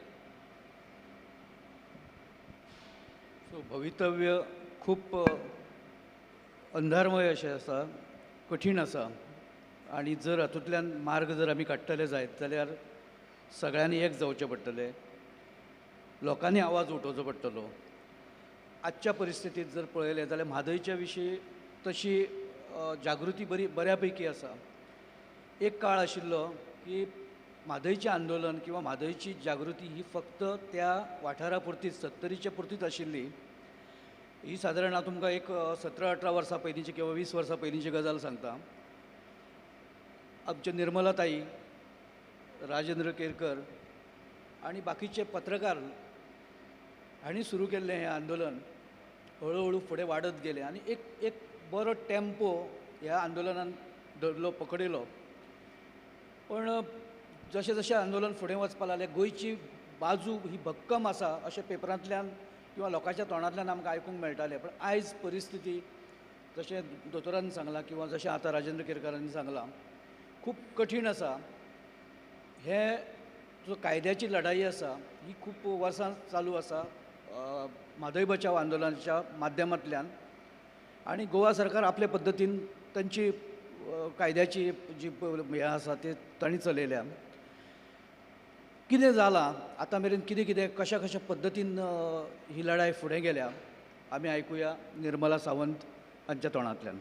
सो भवितव्य खूब अंधारमय अशें आसा, कठीण आसा आनी जर हातूंतल्यान मार्ग जर आमी काडटले जायत जाल्यार सगळ्यांनी एक जावचें पडटलें, लोकांनी आवाज उठोवचो पडटलो. आजच्या परिस्थितींत जर पळयलें जाल्यार म्हादयच्या विशीं तशी जागृती बरी बऱ्या पैकी आसा. एक काळ आशिल्लो की म्हादयचें आंदोलन किंवा म्हादयची जागृती ही फक्त त्या वाठारा पुरतीच सत्तरीच्या पुरतीच आशिल्ली. ही सादारण हांव तुमकां एक 17-18 वर्सां पयलींची किंवा 20 वर्सां पयलींची गजाल सांगता. आमचे निर्मला ताई, राजेंद्र केरकर आनी बाकीचे पत्रकार हांणी सुरू केल्लें हें आंदोलन हळू हळू फुडें वाडत गेलें आनी एक एक बरो टेम्पो ह्या आंदोलनान धरलो, पकडिलो. पण जशें जशें आंदोलन फुडें वचपाक लागलें गोंयची बाजू ही भक्कम आसा अशें पेपरांतल्यान किंवा लोकांच्या तोंडांतल्यान आमकां आयकूंक मेळटालें. पण आयज परिस्थिती जशें दोतोरान सांगलां किंवा जशें आतां राजेंद्र केरकरांनी सांगलां खूब कठीण आसा. हे जो कायद्याची लढाई आसा ही खूब वर्सां चालू आसा म्हादय बचाव आंदोलनाच्या माध्यमांतल्यान आनी गोवा सरकार आपले पद्दतीन तांची कायद्याची जी हें आसा ते तांणी चलयल्या. कितें जालां आतां मेरेन, कितें कितें कशा कशा पद्दतीन ही लढाई फुडें गेल्या आमी आयकुया निर्मला सावंत हांच्या तोंडांतल्यान.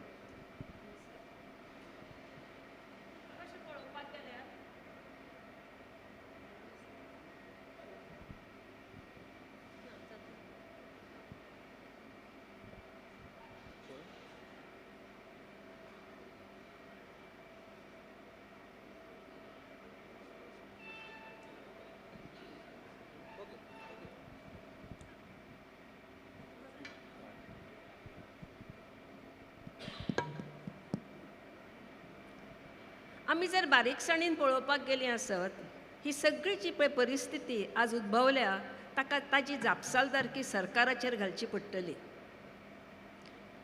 आमी जर बारीकसाणीन पळोवपाक गेलीं आसत, ही सगळी जी पळय परिस्थिती आज उद्भवल्या ताका ताजी जापसालदारकी सरकाराचेर घालची पडटली.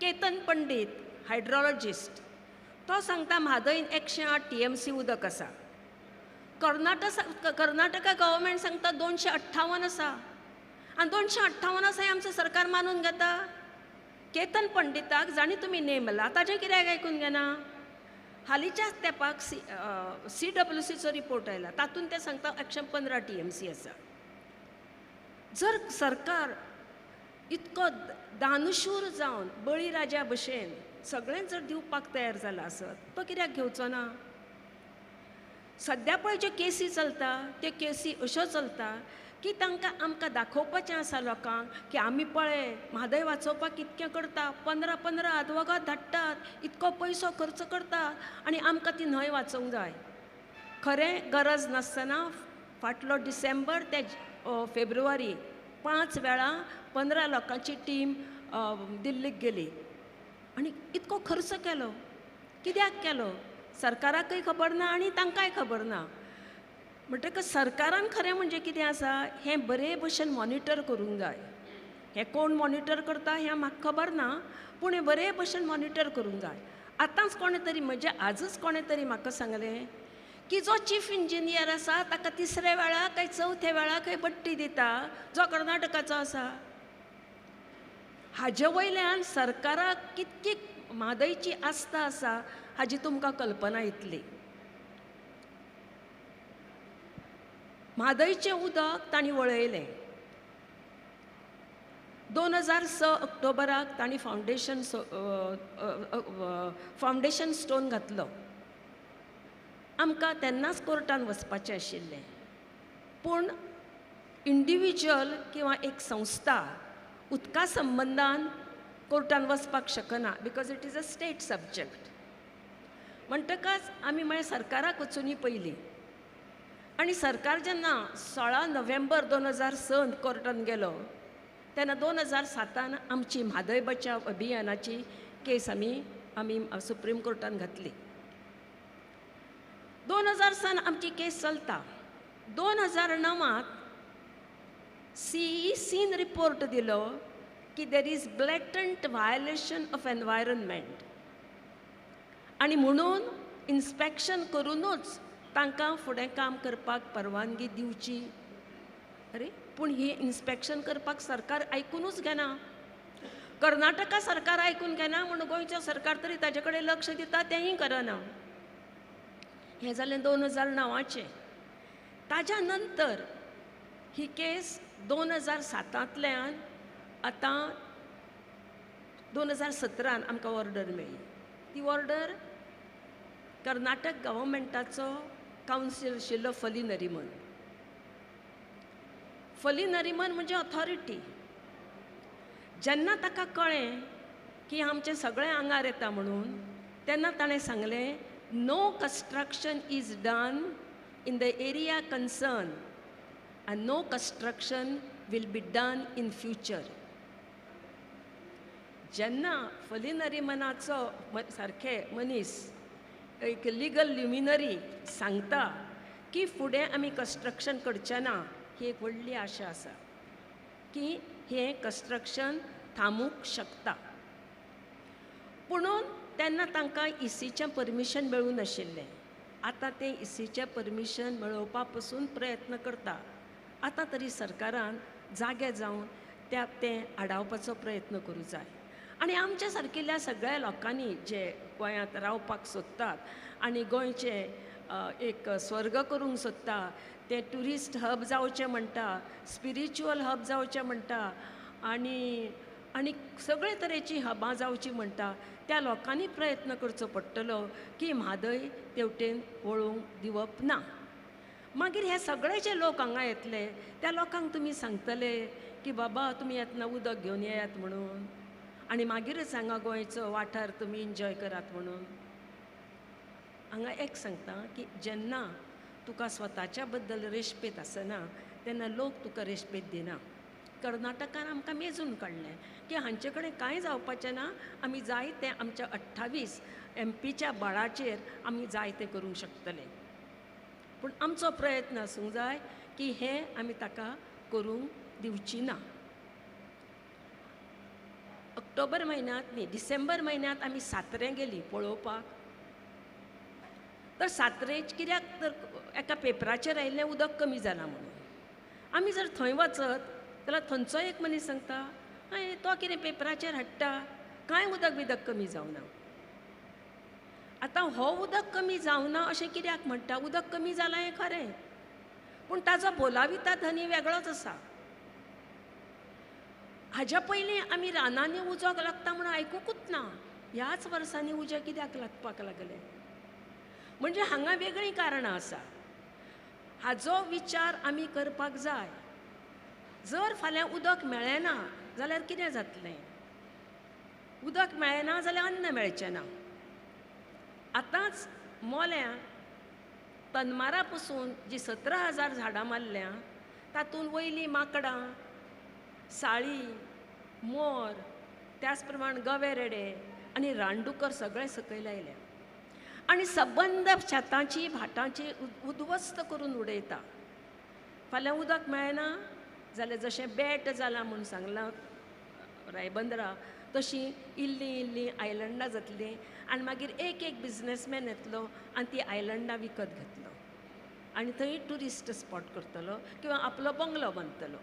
केतन पंडीत हायड्रॉलॉजिस्ट तो सांगता म्हादयन 108 TMC उदक आसा. कर्नाटका गव्हर्मेंट सांगता 258 आसा आनी 258 आसा हें आमचें सरकार मानून घेता. केतन पंडिताक जाणी तुमी नेमला ताजें कित्याक आयकून घेना? हालींच्याच तेंपाक CWCचो रिपोर्ट आयला, तातूंत ते सांगता 115 TMC आसा. जर सरकार इतको दानशूर जावन बळीराजा भशेन सगळें जर दिवपाक तयार जाला आसत तो कित्याक घेवचो ना? सद्या पळय ज्यो केसी चलता त्यो केसी अश्यो चलता की तांकां आमकां दाखोवपाचें आसा लोकांक की आमी पळय म्हादय वाचोवपाक कितकें करता, 15-15 आदवोगाद धाडटात, इतको पयसो खर्च करतात आनी आमकां ती न्हंय वाचोवंक जाय. खरें गरज नासतना फाटलो डिसेंबर ते फेब्रुवारी 5 वेळा 15 लोकांची टीम दिल्लीक गेली आनी इतको खर्च केलो. कित्याक केलो? सरकाराकय खबर ना आनी तांकांय खबर ना. म्हणटकच सरकारान खरें म्हणजे कितें आसा हें बरे भशेन मॉनिटर करूंक जाय. हें कोण मॉनिटर करता हें म्हाका खबर ना, पूण हें बरे भशेन मॉनिटर करूंक जाय. आतांच कोणें तरी म्हणजे आजच कोणें तरी म्हाका सांगलें की जो चीफ इंजिनियर आसा ताका तिसऱ्या वेळा काय चवथ्या वेळा खंय बडटी दिता जो कर्नाटकाचो आसा. हाजे वयल्यान सरकाराक कितकी म्हादयची आस्था आसा हाजी तुमकां कल्पना येतली. म्हादयचें उदक तांणी वळयलें. 2006 ऑक्टोबराक तांणी फावंडेशन स्टोन घातलो. आमकां तेन्नाच कोर्टान वचपाचें आशिल्लें, पूण इंडिविज्युअल किंवा एक संस्था उदका संबंदान कोर्टान वचपाक शकना because it is a state subject. म्हणटकच आमी म्हळें सरकाराक वचुनी पयलीं. आनी सरकार जेन्ना 16 नोव्हेंबर 2006 कोर्टान गेलो तेन्ना 2007 आमची म्हादय बचाव अभियानाची केस आमी आमी सुप्रीम कोर्टान घातली. 2006 आमची केस चलता. 2009 CECन रिपोर्ट दिलो की there is blatant violation of environment आनी म्हणून इन्स्पेक्शन करूनूच तांकां फुडें काम करपाक परवानगी दिवची. अरे पूण ही इन्स्पेक्शन करपाक सरकार आयकुनूच घेना. कर्नाटका सरकार आयकून घेना म्हणून गोंयचें सरकार तरी ताजे कडेन लक्ष दिता तेंय करना. हें जालें 2009चें. ताज्या नंतर ही केस 2007 आतां 2017 आमकां ऑर्डर मेळ्ळी. ती ऑर्डर कर्नाटक गव्हर्मेंटाचो कावन्सील आशिल्लो फली नरिमन. फली नरिमन म्हणजे ऑथॉरिटी. जेन्ना ताका कळ्ळें की आमचें सगळें आंगार येता म्हणून तेन्ना ताणें सांगलें no construction is done in the area concern and no construction will be done in future. जेन्ना फली नरिमनाचो सारखे मनीस एक लिगल ल्युमिनरी सांगता की फुडें आमी कन्स्ट्रक्शन करचे ना, ही एक व्हडली आशा आसा की हें कन्स्ट्रक्शन थांबूंक शकता. पुणून तेन्ना तांकां ईसीचें परमिशन मेळूं नाशिल्लें. आतां तें ईसीचें परमिशन मेळोवपा पसून प्रयत्न करता. आतां तरी सरकारान जागे जावन त्या तें आडावपाचो प्रयत्न करूं जाय. आनी आमच्या सारकिल्ल्या सगळ्या लोकांनी जे गोंयांत रावपाक सोदतात आनी गोंयचें एक स्वर्ग करूंक सोदता, तें ट्युरिस्ट हब जावचें म्हणटा, स्पिरिच्युअल हब जावचें म्हणटा आनी आनी सगळे तरेचीं हबां जावचीं म्हणटा, त्या लोकांनी प्रयत्न करचो पडटलो की म्हादय तेवटेन वळूंक दिवप ना. मागीर हे सगळे जे लोक हांगा येतले त्या लोकांक तुमी सांगतले की बाबा तुमी येतना उदक घेवन येयात म्हणून आनी मागीरच हांगा गोंयचो वाठार तुमी एन्जॉय करात म्हणून. हांगा एक सांगता की जेन्ना तुका स्वताच्या बद्दल रेस्पेद आसना तेन्ना लोक तुका रेस्पेद दिना. कर्नाटकान आमकां मेजून काडलें की हांचे कडेन कांय जावपाचें ना, आमी जाय तें आमच्या 28 एमपीच्या बळाचेर आमी जाय तें करूंक शकतले. पूण आमचो प्रयत्न आसूंक जाय की हें आमी ताका करूंक दिवची ना. ऑक्टोबर म्हयन्यांत न्ही, डिसेंबर म्हयन्यांत आमी सातारे गेलीं पळोवपाक. तर सातारे कित्याक तर एका पेपराचेर आयिल्लें उदक कमी जालां म्हणून. आमी जर थंय वचत जाल्यार थंयचो एक मनीस सांगता, हय तो कितें पेपराचेर हाडटा, कांय उदक बिदक कमी जावना. आतां हो उदक कमी जावना अशें कित्याक म्हणटा? उदक कमी जालां हें खरें, पूण ताजो बोलाविता धनी वेगळोच आसा. हाज्या पयलीं आमी रानांनी उजो लागता म्हणून आयकुकूच ना, ह्याच वर्सांनी उजें कित्याक लागपाक लागलें? म्हणजे हांगा वेगळीं कारणां आसा. हाजो विचार आमी करपाक जाय. जर फाल्यां उदक मेळ्ळें ना जाल्यार कितें जातलें? उदक मेळ्ळें ना जाल्यार अन्न मेळचें ना. आतांच मोल्यां तनमारा पसून जी 17,000 झाडां मारल्या तातूंत वयलीं माकडां, साळी, मोर, त्याच प्रमाण गवे रेडे आनी रानडुकर सगळे सकयल आयल्या आनी सबंद शेतांची भाटांची उद्ध्वस्त करून उडयता. फाल्यां उदक मेळना जाल्यार जशें बेट जालां म्हूण सांगलां रायबंदरा, तशीं इल्लीं इल्लीं आयलंडां जातलीं आनी मागीर एक एक बिजनसमॅन येतलो आनी ती आयलंडां विकत घेतलो आनी थंय ट्युरिस्ट स्पॉट करतलो किंवा आपलो बंगलो बांदतलो.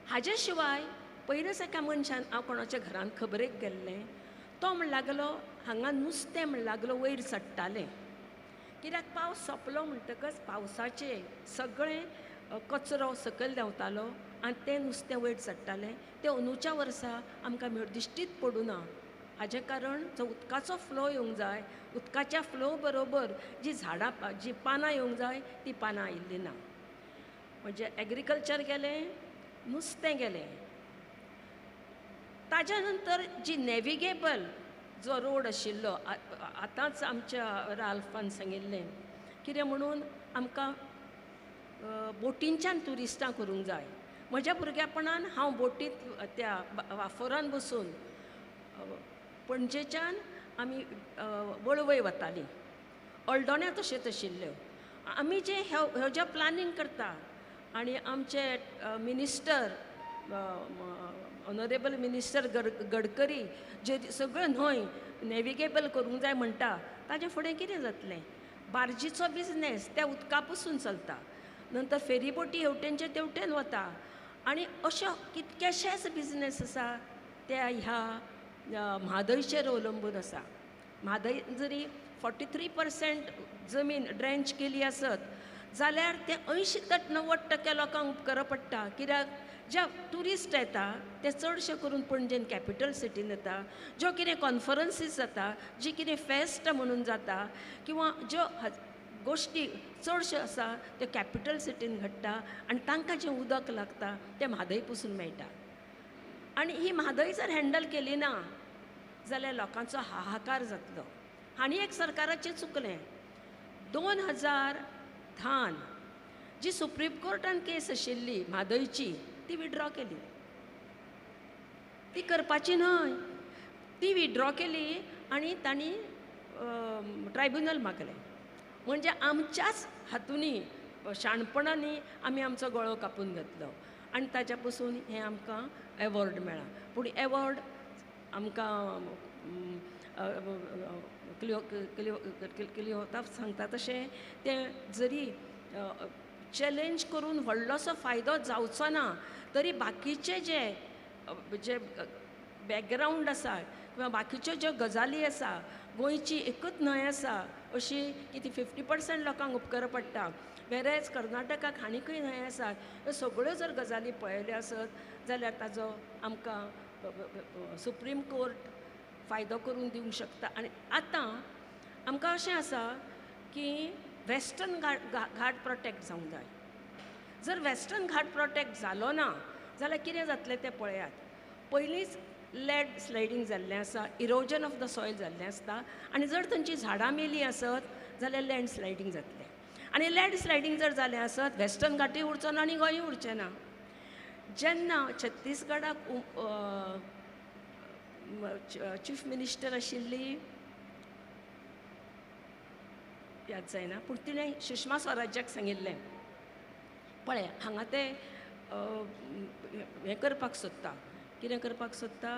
हाजे शिवाय पयरच एका मनशान हांव कोणाच्या घरांत खबरेक गेल्लें, तो म्हण लागलो हांगा नुस्तें म्हण लागलो वयर चडटालें, कित्याक पावस सोंपलो म्हणटकच पावसाचें सगळें कचरो सकयल देंवतालो आनी तें नुस्तें वयर चडटालें. तें अंदूच्या वर्सा आमकां दिश्टीच पडूं ना. हाजें कारण जो उदकाचो फ्लो येवंक जाय, उदकाच्या फ्लो बरोबर जी झाडां जी पानां येवंक जाय ती पानां आयिल्लीं ना. म्हणजे एग्रीकल्चर गेलें, नुस्तें गेलें. ताज्या नंतर जी नॅविगेबल जो रोड आशिल्लो, आतांच आमच्या राल्फान सांगिल्लें कितें म्हणून आमकां बोटींच्यान ट्युरिस्टां करूंक जाय. म्हज्या भुरगेपणान हांव बोटींत त्या वाफोरान बसून पणजेच्यान आमी वळवय वतालीं. अल्दोण्या तशेंच आशिल्ल्यो. आमी जें ह्यो जें प्लानींग करता आनी आमचे मिनिस्टर ऑनरेबल मिनिस्टर गडकरी जे सगळ्यो न्हंय नॅविगेबल करूंक जाय म्हणटा, ताजें फुडें कितें जातलें? बार्जीचो बिजनेस त्या उदका पसून चलता, नंतर फेरीबोटी हेवटेनचे तेवटेन वता आनी अश्यो कितकेशेच बिजनेस आसा त्या ह्या म्हादयचेर अवलंबून आसा. म्हादय जरी 43% जमीन ड्रेंच केली आसत जाल्यार ते 80 ते 90% लोकांक उपकरा पडटा. कित्याक जे ट्युरिस्ट येता ते चडशे करून पणजेन कॅपिटल सिटीन येता, ज्यो कितें कॉन्फरन्सीस जाता, जी कितें फेस्ट म्हणून जाता किंवा ज्यो गोश्टी चडश्यो आसा त्यो कॅपिटल सिटीन घडटा आनी तांकां जें उदक लागता तें म्हादय पसून मेळटा. आनी ही म्हादय जर हँडल केली ना जाल्यार लोकांचो हाहाकार जातलो. आनी एक सरकाराचें चुकलें, 2010 जी सुप्रीम कोर्टान केस आशिल्ली म्हादयची ती विड्रॉ केली. ती करपाची न्हय, ती विड्रॉ केली आनी तांणी ट्रायब्युनल मागलें. म्हणजे आमच्याच हातूंनी शाणपणांनी आमी आमचो गळो कापून घेतलो आनी ताच्या पसून हें आमकां एवॉर्ड मेळ्ळां. पूण एवॉर्ड आमकां क्लियोताफ सांगता तशें तें जरी चॅलेंज करून व्हडलोसो फायदो जावचो ना तरी बाकीचे जे जे बॅकग्रावंड आसा किंवा बाकीच्यो ज्यो गजाली आसा, गोंयची एकूच न्हंय आसा अशी की ती 50% लोकांक उपकरा पडटा, वेरेज कर्नाटकाक आनीकय न्हंय आसा. ह्यो सगळ्यो जर गजाली पळयल्यो आसत जाल्यार ताजो आमकां सुप्रीम कोर्ट फायदो करून दिवंक शकता. आनी आतां आमकां अशें आसा की वेस्टर्न घाट प्रोटेक्ट जावंक जाय. जर वेस्टर्न घाट प्रोटेक्ट जालो ना जाल्यार कितें जातलें तें पळयात. पयलींच लँड स्लायडींग जाल्लें आसा, इरोजन ऑफ the soil जाल्लें आसता आनी जर थंयची झाडां मेलीं आसत जाल्यार लँड स्लायडींग जातलें. आनी लँडस्लायडींग जर जालें आसत वेस्टर्न घाटूय उरचो ना आनी गोंयूय उरचें ना. जेन्ना छत्तीसगडाक चीफ मिनिस्टर आशिल्ली याद जायना, पूण तिणें सुषमा स्वराज्याक सांगिल्लें, पळय हांगा ते हें करपाक सोदता, कितें करपाक सोदता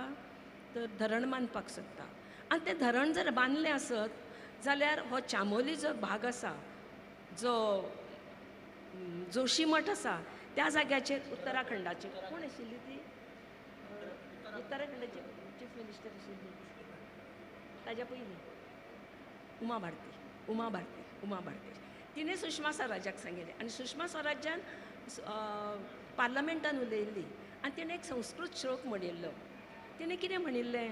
तर धरण बांदपाक सोदता, आनी तें धरण जर बांदलें आसत जाल्यार हो चामोली जो भाग आसा, जो जोशी मठ आसा त्या जाग्याचेर उत्तराखंडाची कोण आशिल्ली ती, उत्तराखंडाची चीफ मिनिस्टर आशिल्ली ताज्या पयलीं उमा भारती, उमा भारती, उमा भारती, तिणें सुषमा स्वराजाक सांगिल्लें आनी सुषमा स्वराज्यान पार्लमेंटान उलयल्ली आनी तिणें एक संस्कृत श्लोक म्हणिल्लो. तिणें कितें म्हणिल्लें,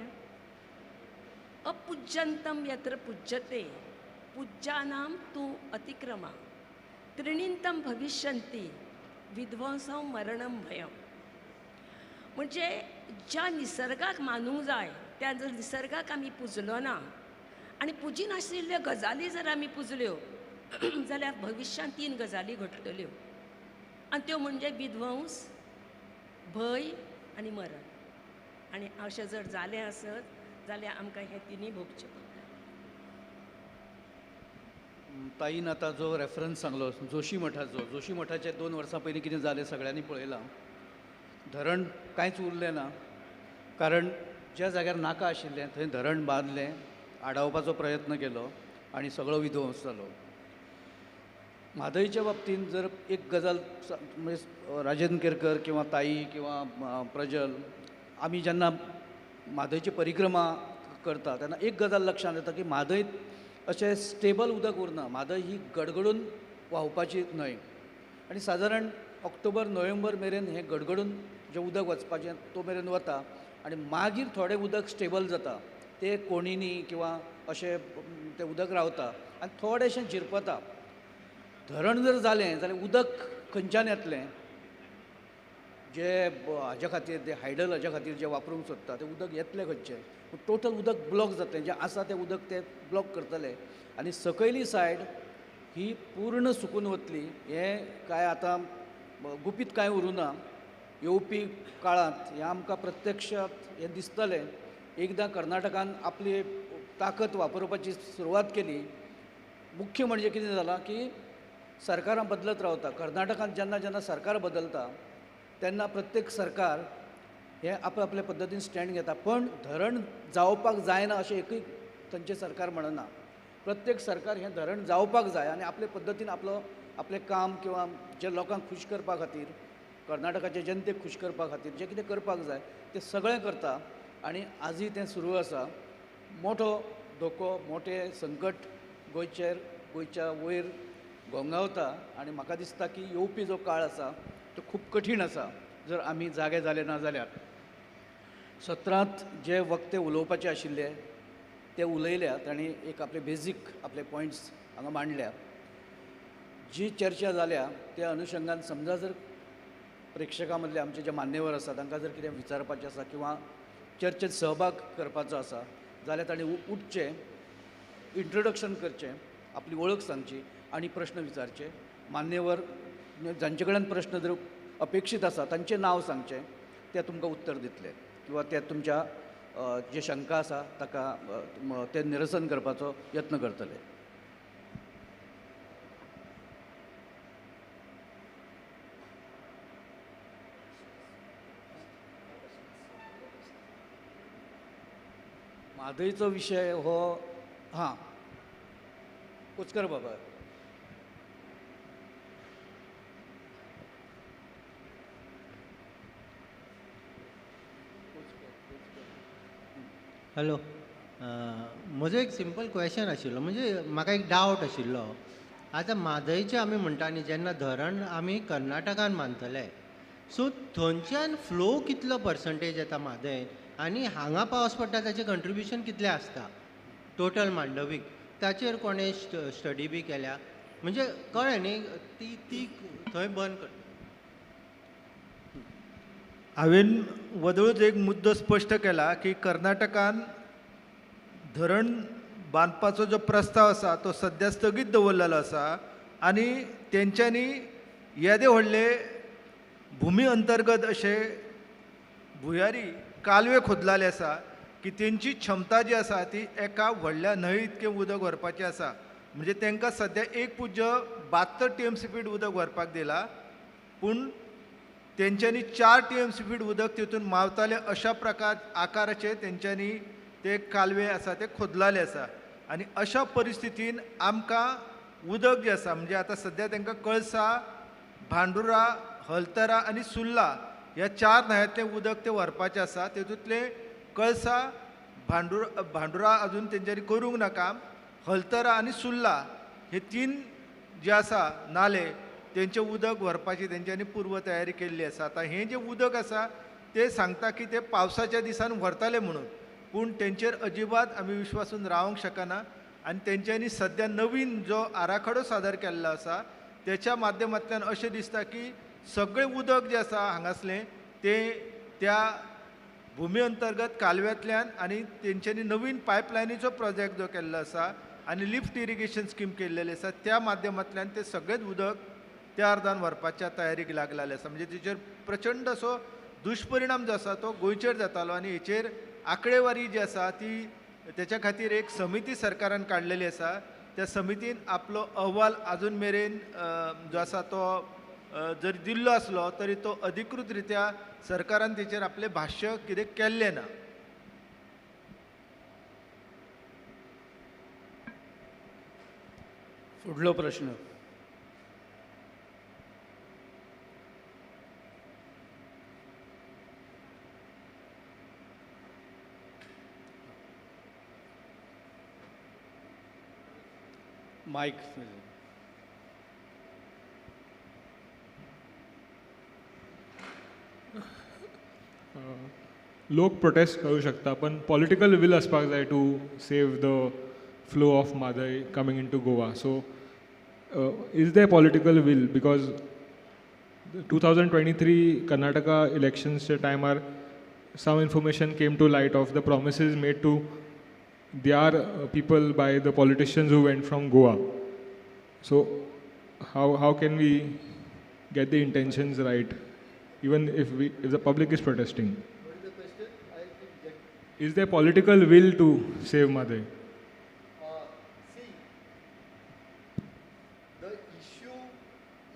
अपूज्यंतम यत्र पूज्यते पूज्यानां तूं अतिक्रमा त्रिणिंतम भविष्यंती विध्वंसं मरणम भयम. म्हणजे ज्या निसर्गाक मानूंक जाय त्या जर निसर्गाक आमी पुजलो ना आनी पुजिनाशिल्ल्यो गजाली जर आमी पुजल्यो जाल्यार भविश्यांत तीन गजाली घडटल्यो आनी त्यो म्हणजे विध्वंस, भंय आनी मरण. आनी अशें जर जालें आसत जाल्यार आमकां हें तिनूय भोगचें पडटा. ताईन आतां जो रेफरन्स सांगलो जोशी मठाचो, जोशी मठाचे 2 वर्सां पयलीं कितें जालें सगळ्यांनी पळयलां. धरण कांयच उरलें ना, कारण ज्या जाग्यार नाका आशिल्लें थंय धरण बांदलें, आडावपाचो प्रयत्न केलो आनी सगळो विध्वंस जालो. म्हादयच्या बाबतींत जर एक गजाल म्हणजे राजेंद्र केरकर किंवा ताई किंवा प्रजल, आमी जेन्ना म्हादयची परिक्रमा करता तेन्ना एक गजाल लक्षांत येता की म्हादय अशें स्टेबल उदक उरना, म्हादय ही गडगडून व्हांवपाची न्हंय आनी सादारण ऑक्टोबर नोव्हेंबर मेरेन हें गडगडून जें उदक वचपाचें तो मेरेन वता आनी मागीर थोडें उदक स्टेबल जाता, ते कोणींनी किंवा अशें तें उदक रावता आनी थोडेंशें झिरपता. धरण जर जालें जाल्यार उदक खंयच्यान येतलें, जे हाज्या खातीर ते हायडल हाज्या खातीर जे वापरूंक सोदता तें उदक येतलें खंयचें, पूण टोटल उदक ब्लॉक जातलें, जें आसा तें उदक तें ब्लॉक करतले आनी सकयली सायड ही पूर्ण सुकून वतली. हें कांय आतां गुपीत कांय उरूना, येवपी काळांत हें आमकां प्रत्यक्षांत हें दिसतलें. एकदां कर्नाटकान आपली ताकत वापरपाची सुरवात केली, मुख्य म्हणजे कितें जालां की सरकारां बदलत रावता. कर्नाटकांत जेन्ना जेन्ना सरकार बदलता तेन्ना प्रत्येक सरकार हें आपल्या पद्दतीन स्टँड घेता, पण धरण जावपाक जायना अशें एकूय थंयचें सरकार म्हणना. प्रत्येक सरकार हें धरण जावपाक जाय आनी आपले पद्दतीन आपलो आपलें काम किंवा जे लोकांक खूश करपा खातीर, कर्नाटकाचे जनतेक खूश करपा खातीर जें कितें करपाक जाय तें सगळें करता आनी आजूय तें सुरू आसा. मोठो धोको, मोठें संकट गोंयचेर, गोंयच्या वयर घोंगावता आनी म्हाका दिसता की येवपी जो काळ आसा तो खूब कठीण आसा जर आमी जागे जाले ना जाल्यार. सत्रांत जे वक्ते उलोवपाचे आशिल्ले ते उलयल्यात आनी एक आपले बेजीक आपले पॉयंट्स हांगा मांडल्या. जी चर्चा जाल्या त्या अनुशंगान समजा जर प्रेक्षकां मदले आमचे जे मान्यवर आसा तांकां जर कितें विचारपाचें आसा किंवा चर्चेत सहभाग करपाचो आसा जाल्यार तांणी उठचें, इंट्रोडक्शन करचें, आपली वळख सांगची आनी प्रश्न विचारचे. मान्यवर जांचे कडेन प्रश्न जर अपेक्षीत आसा तांचें नांव सांगचें, ते तुमकां उत्तर दितले किंवा ते तुमच्या जे शंका आसा ताका ते निरसन करपाचो यत्न करतले. म्हादयचो विशय हो हां कोचकर बाबा. हॅलो, म्हजो एक सिंपल क्वेश्चन आशिल्लो, म्हणजे म्हाका एक डावट आशिल्लो. आतां म्हादयचें आमी म्हणटा न्ही, जेन्ना धरण आमी कर्नाटकान बांदतले सो थंयच्यान फ्लो कितलो पर्संटेज येता म्हादय आनी हांगा पावस पडटा ताचें कंट्रिब्युशन कितलें आसता टोटल मांडवीक, ताचेर कोणें स्टडी बी केल्या? म्हणजे कळ्ळें न्ही, ती ती थंय बंद कर. हांवें वदळूच एक मुद्दो स्पश्ट केला की कर्नाटकान धरण बांदपाचो जो प्रस्ताव आसा तो सद्या स्थगीत दवरलेलो आसा आनी तेंच्यांनी येदे व्हडले भुमी अंतर्गत अशे भुंयारी कालवे खोदलेले आसा की तेंची क्षमता जी आसा ती एका व्हडल्या न्हंय इतकें उदक व्हरपाचें आसा. म्हणजे तांकां सद्या 1.72 TMC feet उदक व्हरपाक दिलां, पूण तेंच्यांनी 4 TMC feet उदक तितून मावताले अशा प्रकार आकाराचे तेंच्यांनी ते कालवे आसा ते खोदलेले आसा. आनी अशा परिस्थितीन आमकां उदक जें आसा म्हणजे आतां सद्या तांकां कळसा, भांडुरा, हलतरा आनी सुर्ला ह्या 4 न्हंयांतलें उदक तें व्हरपाचें आसा. तेतूंतलें कळसा, भांडुरा अजून तेंच्यांनी करूंक ना काम, हलतरा आनी सुर्ला हे 3 जे आसा नाले तेंचें उदक व्हरपाची तेंच्यांनी पूर्व तयारी केल्ली आसा. आतां हें जें उदक आसा तें सांगता की ते पावसाच्या दिसान व्हरताले म्हणून, पूण तेंचेर अजिबात आमी विश्वासून रावंक शकना. आनी तेंच्यांनी सद्या नवीन जो आराखडो सादर केल्लो आसा तेच्या माध्यमांतल्यान अशें दिसता की सगळें उदक जें आसा हांगासलें तें त्या भुमी अंतर्गत कालव्यांतल्यान आनी तेंच्यांनी नवीन पायपलायनीचो प्रोजेक्ट जो केल्लो आसा आनी लिफ्ट इरिगेशन स्कीम केल्लेली आसा त्या माध्यमांतल्यान तें सगळेंच उदक त्या अर्दान व्हरपाच्या तयारीक लागलेलें आसा. म्हणजे तेचेर प्रचंड असो दुश्परिणाम जो आसा तो गोंयचेर जातालो आनी हेचेर आंकडेवारी जी आसा ती तेच्या खातीर एक समिती सरकारान काडलेली आसा. त्या समितीन आपलो अहवाल आजून मेरेन जो आसा तो जर दिल्लो आसलो तरी तो अधिकृत रित्या सरकारान तेचेर आपलें भाश्य कितें केल्लें ना. फुडलो प्रश्न. मायक. लोक प्रोटेस्ट करूं शकता पण पॉलिटिकल will आसपाक जाय to save the flow of Mhadei coming into Goa. So is there political will? Because 2023 Karnataka इलेक्शन्सच्या टायमार some information came to light of the promises made to their people by the politicians who went from Goa. So how can we get the intentions right, even if the public is protesting? What is the question? I didn't get. Is there political will to save Mhadei? See, the issue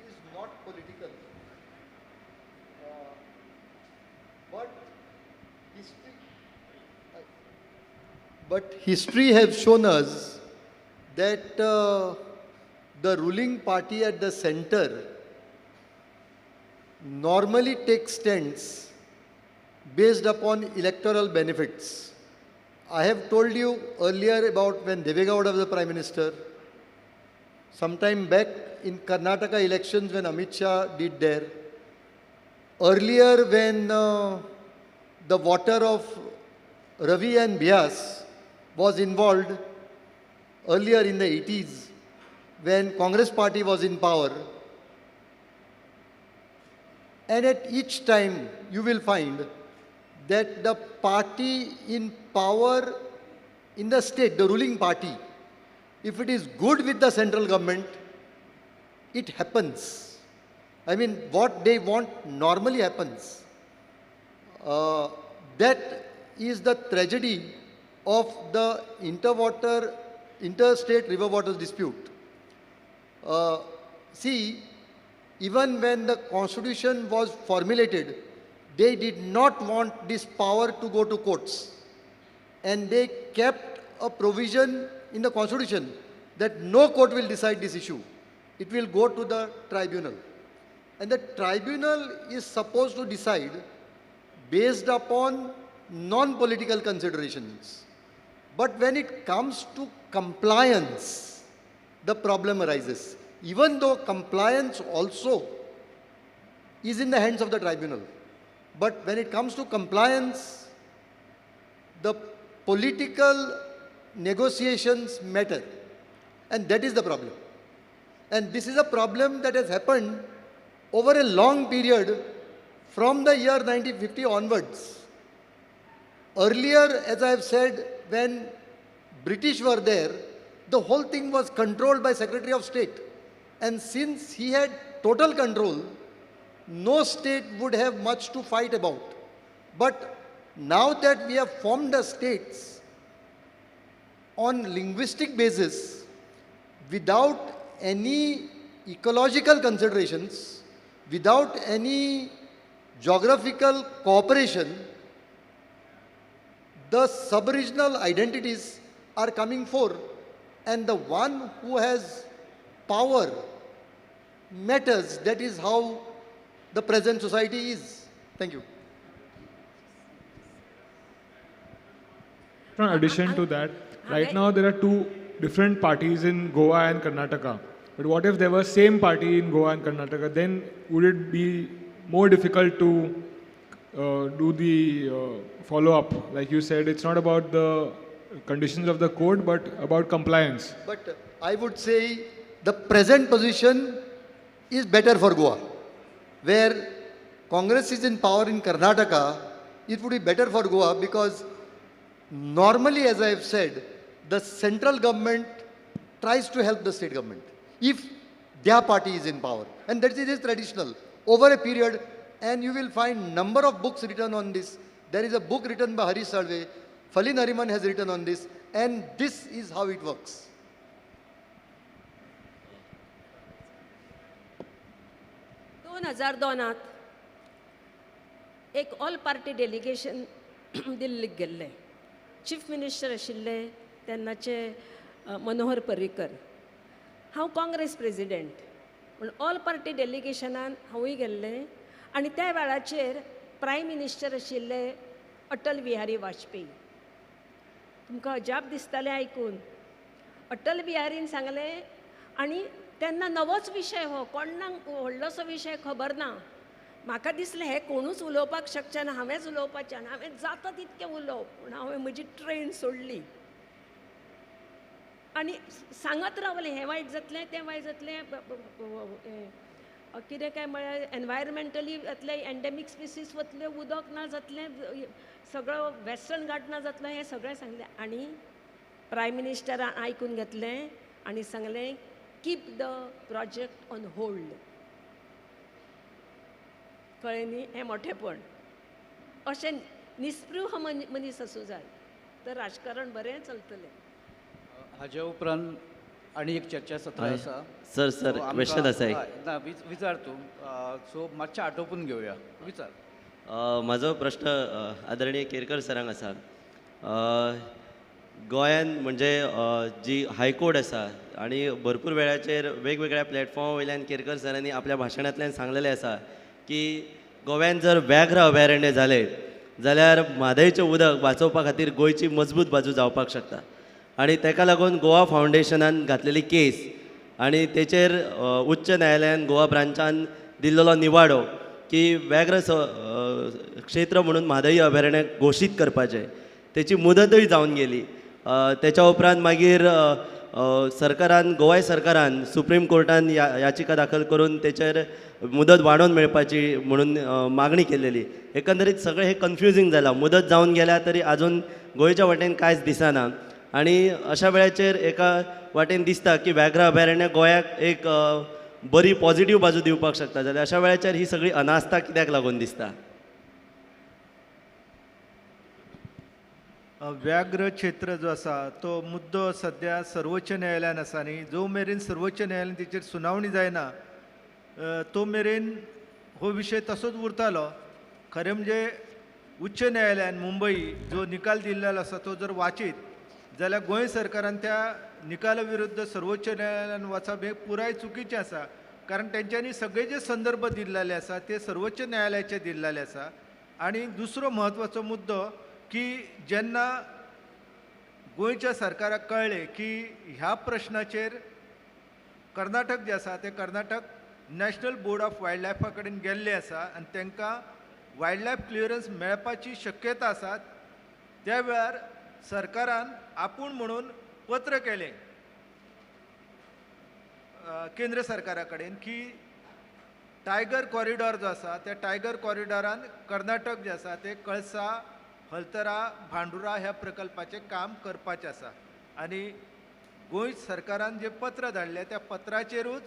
is not political, but history. But history has shown us that the ruling party at the center normally takes stands based upon electoral benefits. I have told you earlier about when Deve Gowda was the Prime Minister, sometime back in Karnataka elections when Amit Shah did there, earlier when the water of Ravi and Bias was involved earlier in the 80s when Congress party was in power. And at each time you will find that the party in power in the state, the ruling party, if it is good with the central government, it happens. I mean, what they want normally happens. That is the tragedy of the interstate river waters dispute. See, even when the constitution was formulated, they did not want this power to go to courts. And they kept a provision in the constitution that no court will decide this issue. It will go to the tribunal. And the tribunal is supposed to decide based upon non-political considerations. But when it comes to compliance, the problem arises. Even though compliance also is in the hands of the tribunal. But when it comes to compliance, the political negotiations matter. And that is the problem. And this is a problem that has happened over a long period from the year 1950 onwards. Earlier, as I have said, when British were there, the whole thing was controlled by Secretary of State. And since he had total control, no state would have much to fight about. But now that we have formed the states on linguistic basis, without any ecological considerations, without any geographical cooperation, the sub-regional identities are coming forth, and the one who has power matters. That is how the present society is. Thank you. In addition to that, right now there are two different parties in Goa and Karnataka. But what if there were same party in Goa and Karnataka? Then would it be more difficult to do the follow-up? Like you said, it's not about the conditions of the court, but about compliance. But I would say the present position is better for Goa. Where Congress is in power in Karnataka, it would be better for Goa because normally, as I have said, the central government tries to help the state government if their party is in power. And that is traditional over a period, and you will find number of books written on this. There is a book written by Harish Salve, Fali Nariman has written on this, and this is how it works. 2002 एक all party delegation दिल्लीक गेल्लें. Chief minister आशिल्ले तेन्नाचे मनोहर पर्रीकर, हांव Congress president, पूण all party डेलिगेशनान हांवूय गेल्लें. आनी त्या वेळाचेर प्रायम मिनिस्टर आशिल्ले अटल बिहारी वाजपेयी. तुमकां अजाप दिसतालें आयकून. अटल बिहारीन सांगलें, आनी तेन्ना नवोच विशय हो, कोणाक व्हडलोसो विशय खबर ना. म्हाका दिसलें हें कोणूच उलोवपाक शकचें ना, हांवेंच उलोवपाचें आनी हांवें जाता तितकें उलोवप, पूण हांवें म्हजी ट्रेन सोडली आनी सांगत रावलें हें वायट जातलें, तें वायट जातलें, कितें काय म्हळ्यार एनवायरमेंटली जातलें, एन्डेमीक स्पिसीस वतल्यो, उदक ना जातलें, सगळो वेस्टर्न घाट ना जातलो, हें सगळें सांगलें. आनी प्रायम मिनिस्टरान आयकून घेतलें आनी सांगलें keep the project on hold. कळ्ळें न्ही, हें मोठेपण. अशें निस्पृह मनीस आसूं जाय तर राजकारण बरें चलतलें. हाजे उपरांत आनी एक चर्चा सत्र आसा. सर सर क्वेश्चन आसा एक. ना विचार तूं, सो मातशें आटोपून घेवया, विचार. म्हाजो प्रश्न आदरणीय केरकर सरांक आसा. गोंयान म्हणजे जी हायकोर्ट आसा आनी भरपूर वेळाचेर वेगवेगळ्या प्लॅटफॉर्मा वयल्यान केरकर सरांनी आपल्या भाशणांतल्यान सांगलेलें आसा की गोव्यान जर व्याघ्र अभयारण्य जालें जाल्यार म्हादयचें उदक वाचोवपा खातीर गोंयची मजबूत बाजू जावपाक शकता. आनी ताका लागून गोवा फावंडेशनान घातलेली केस आनी तेचेर उच्च न्यायालयान गोवा ब्रांचान दिल्लो निवाडो की व्याघ्र क्षेत्र म्हणून म्हादय अभयारण्य घोशीत करपाचें, तेची मुदतूय जावन गेली. तेच्या उपरांत मागीर सरकारान, गोवा सरकारान सुप्रीम कोर्टान याचिका दाखल करून तेचेर मुदत वाडोवन मेळपाची म्हणून मागणी केलेली. एकंदरीत सगळें हें कन्फ्युजींग जालां. मुदत जावन गेल्या तरी आजून गोंयच्या वाटेन कांयच दिसना. आनी अशा वेळाचेर एका वाटेन दिसता की व्याघ्र अभयारण्य गोंयाक एक बरी पॉझिटिव्ह बाजू दिवपाक शकता, जाल्यार अशा वेळाचेर ही सगळी अनास्था कित्याक लागून दिसता? व्याघ्र क्षेत्र जो आसा तो मुद्दो सद्या सर्वोच्च न्यायालयान आसा आनी जो मेरेन सर्वोच्च न्यायालयान तेचेर सुनावणी जायना तो मेरेन हो विशय तसोच उरतालो. खरें म्हणजे उच्च न्यायालयान मुंबई जो निकाल दिल्लो आसा तो जर वाचीत जाल्यार गोंय सरकारान त्या निकाला विरुद्ध सर्वोच्च न्यायालयान वचप हें पुराय चुकीचें आसा, कारण तेंच्यांनी सगळे जे संदर्भ दिल्ले आसा ते सर्वोच्च न्यायालयाचे दिल्ले आसा. आनी दुसरो म्हत्वाचो मुद्दो की जेन्ना गोंयच्या सरकाराक कळ्ळें की ह्या प्रश्नाचेर कर्नाटक जें आसा तें Karnataka national board of wild लायफा कडेन गेल्लें आसा आनी तांकां वायल्ड लायफ क्लियरन्स मेळपाची शक्यता आसा, त्या वेळार सरकारान आपूण म्हणून पत्र केलें केंद्र सरकारा कडेन की टायगर कॉरिडॉर जो आसा त्या टायगर कॉरिडॉरान कर्नाटक जें आसा तें कळसा, हलतरा, भांडुरा ह्या प्रकल्पाचें काम करपाचें आसा. आनी गोंय सरकारान जें पत्र धाडलें त्या पत्राचेरूच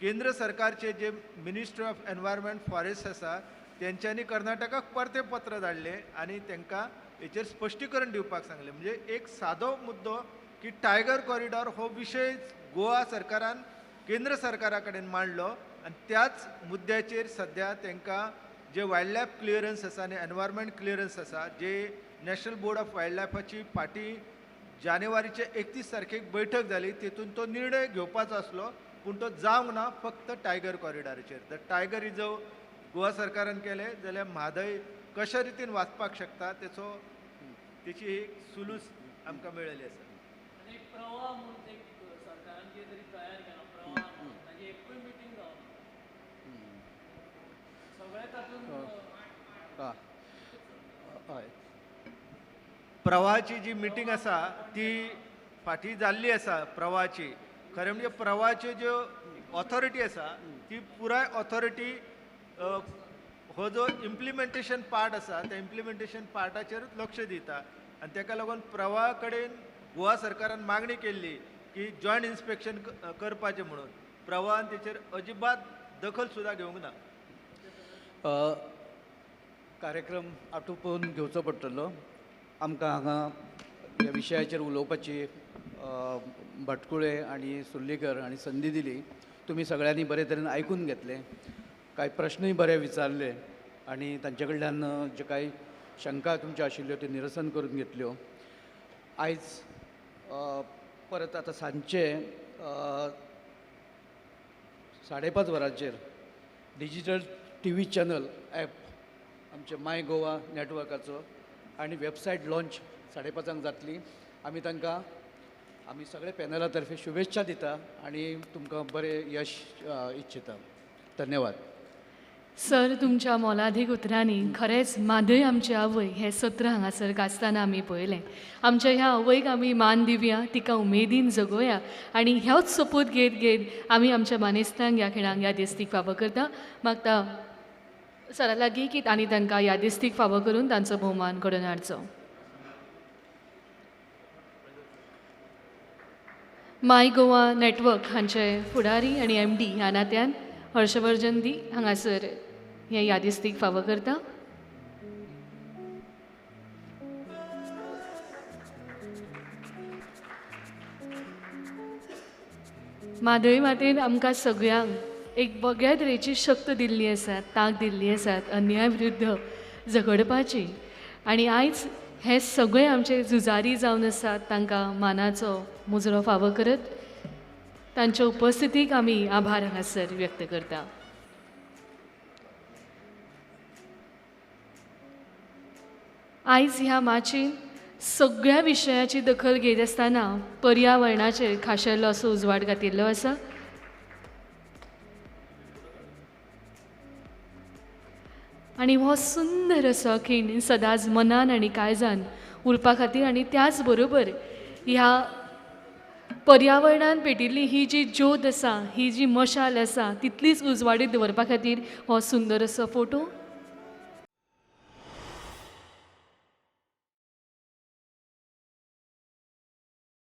केंद्र सरकारचे जे मिनिस्ट्री ऑफ एनवायरमेंट फॉरेस्ट आसा तेंच्यांनी कर्नाटकाक परतें पत्र धाडलें आनी तांकां हेचेर स्पश्टीकरण दिवपाक सांगलें. म्हणजे एक सादो मुद्दो की टायगर कॉरिडॉर हो विशय गोवा सरकारान केंद्र सरकारा कडेन मांडलो आनी त्याच मुद्द्याचेर सद्या तांकां जे वायल्ड लायफ क्लियरन्स आसा आनी एनवायरमेंट क्लियरन्स आसा, जे नॅशनल बोर्ड ऑफ वायल्ड लायफाची फाटीं जानेवारीचे 31 तारखेक बैठक जाली, तेतून तो निर्णय घेवपाचो आसलो पूण तो जावंक ना फक्त टायगर कॉरिडॉराचेर. तर टायगर रिजर्व गोवा सरकारान केलें जाल्यार म्हादय कशा रितीन वाचपाक शकता तेचो तेची एक सुलूस आमकां मेळिल्ली आसा. आनी एक प्रवाह म्हणून एक सरकारान कितें तरी तयार केला प्रवाह म्हणून, ताजी एकूय मिटींग जावना, सगळें तातूंत. हय, प्रवाहाची जी मिटींग आसा ती फाटीं जाल्ली आसा प्रवाहाची. खरें म्हणजे प्रवाहाच्यो ज्यो ऑथॉरिटी आसा ती पुराय ऑथॉरिटी हो जो इम्प्लिमेंटेशन पार्ट आसा त्या इम्प्लिमेंटेशन पार्टाचेरूच लक्ष दिता आनी ताका लागून प्रवाहा कडेन गोवा सरकारान मागणी केल्ली की जॉयंट इन्स्पेक्शन करपाचें म्हणून, प्रवाहान तेचेर अजिबात दखल सुद्दां घेवंक ना. कार्यक्रम आटोपून घेवचो पडटलो. आमकां हांगा ह्या विशयाचेर उलोवपाची भटकुळे आनी सुर्लीकर हांणी संदी दिली. तुमी सगळ्यांनी बरे तरेन आयकून घेतलें, कांय प्रश्नूय बरे विचारले आनी तांचे कडल्यान ज्यो कांय शंका तुमच्यो आशिल्ल्यो त्यो निरसन करून घेतल्यो. आयज परत आतां सांजचे 5:30 वरांचेर डिजिटल TV channel app आमचे माय गोवा नॅटवर्काचो आनी वेबसायट लॉन्च 5:30 जातली. आमी तांकां आमी सगळे पॅनला तर्फे शुभेच्छा दिता आनी तुमकां बरें यश इच्छिता. धन्यवाद. सर, तुमच्या मोलादीक उतरांनी खरेंच म्हादय आमची आवय हें सत्र हांगासर गाजतना आमी पळयलें. आमच्या ह्या आवयक आमी मान दिवया, तिका उमेदीन जगोवया आनी ह्योच सोपूत घेत घेत आमी आमच्या मानेस्तांक ह्या खिणाक यादिस्तीक फावो करता. मागता सरा लागीं की तांणी तांकां यादिस्तीक फावो करून तांचो भोवमान घडोवन हाडचो. माय गोवा नॅटवर्क हांचे फुडारी आनी MD ह्या नात्यान हर्षवर्धन दी हांगासर हें यादिस्तीक फावो करता. म्हादय मातेन आमकां सगळ्यांक एक बऱ्या तरेची शक्त दिल्ली आसा, तांक दिल्ली आसा अन्याय विरुद्ध झगडपाची आनी आयज हे सगळे आमचे झुजारी जावन आसात तांकां मानाचो मुजरो फावो करत तांच्या उपस्थितीक आमी आभार हांगासर व्यक्त करता. आयज ह्या माचयेन सगळ्या विशयाची दखल घेत आसतना पर्यावरणाचेर खाशेलो असो उजवाड घातिल्लो आसा. आनी हो सुंदर असो खीण सदांच मनान आनी काळजान उरपा खातीर आनी त्याच बरोबर ह्या पर्यावरणान पेटिल्ली ही जी ज्योत आसा, ही जी मशाल आसा तितलीच उजवाडीत दवरपा खातीर हो सुंदर असो फोटो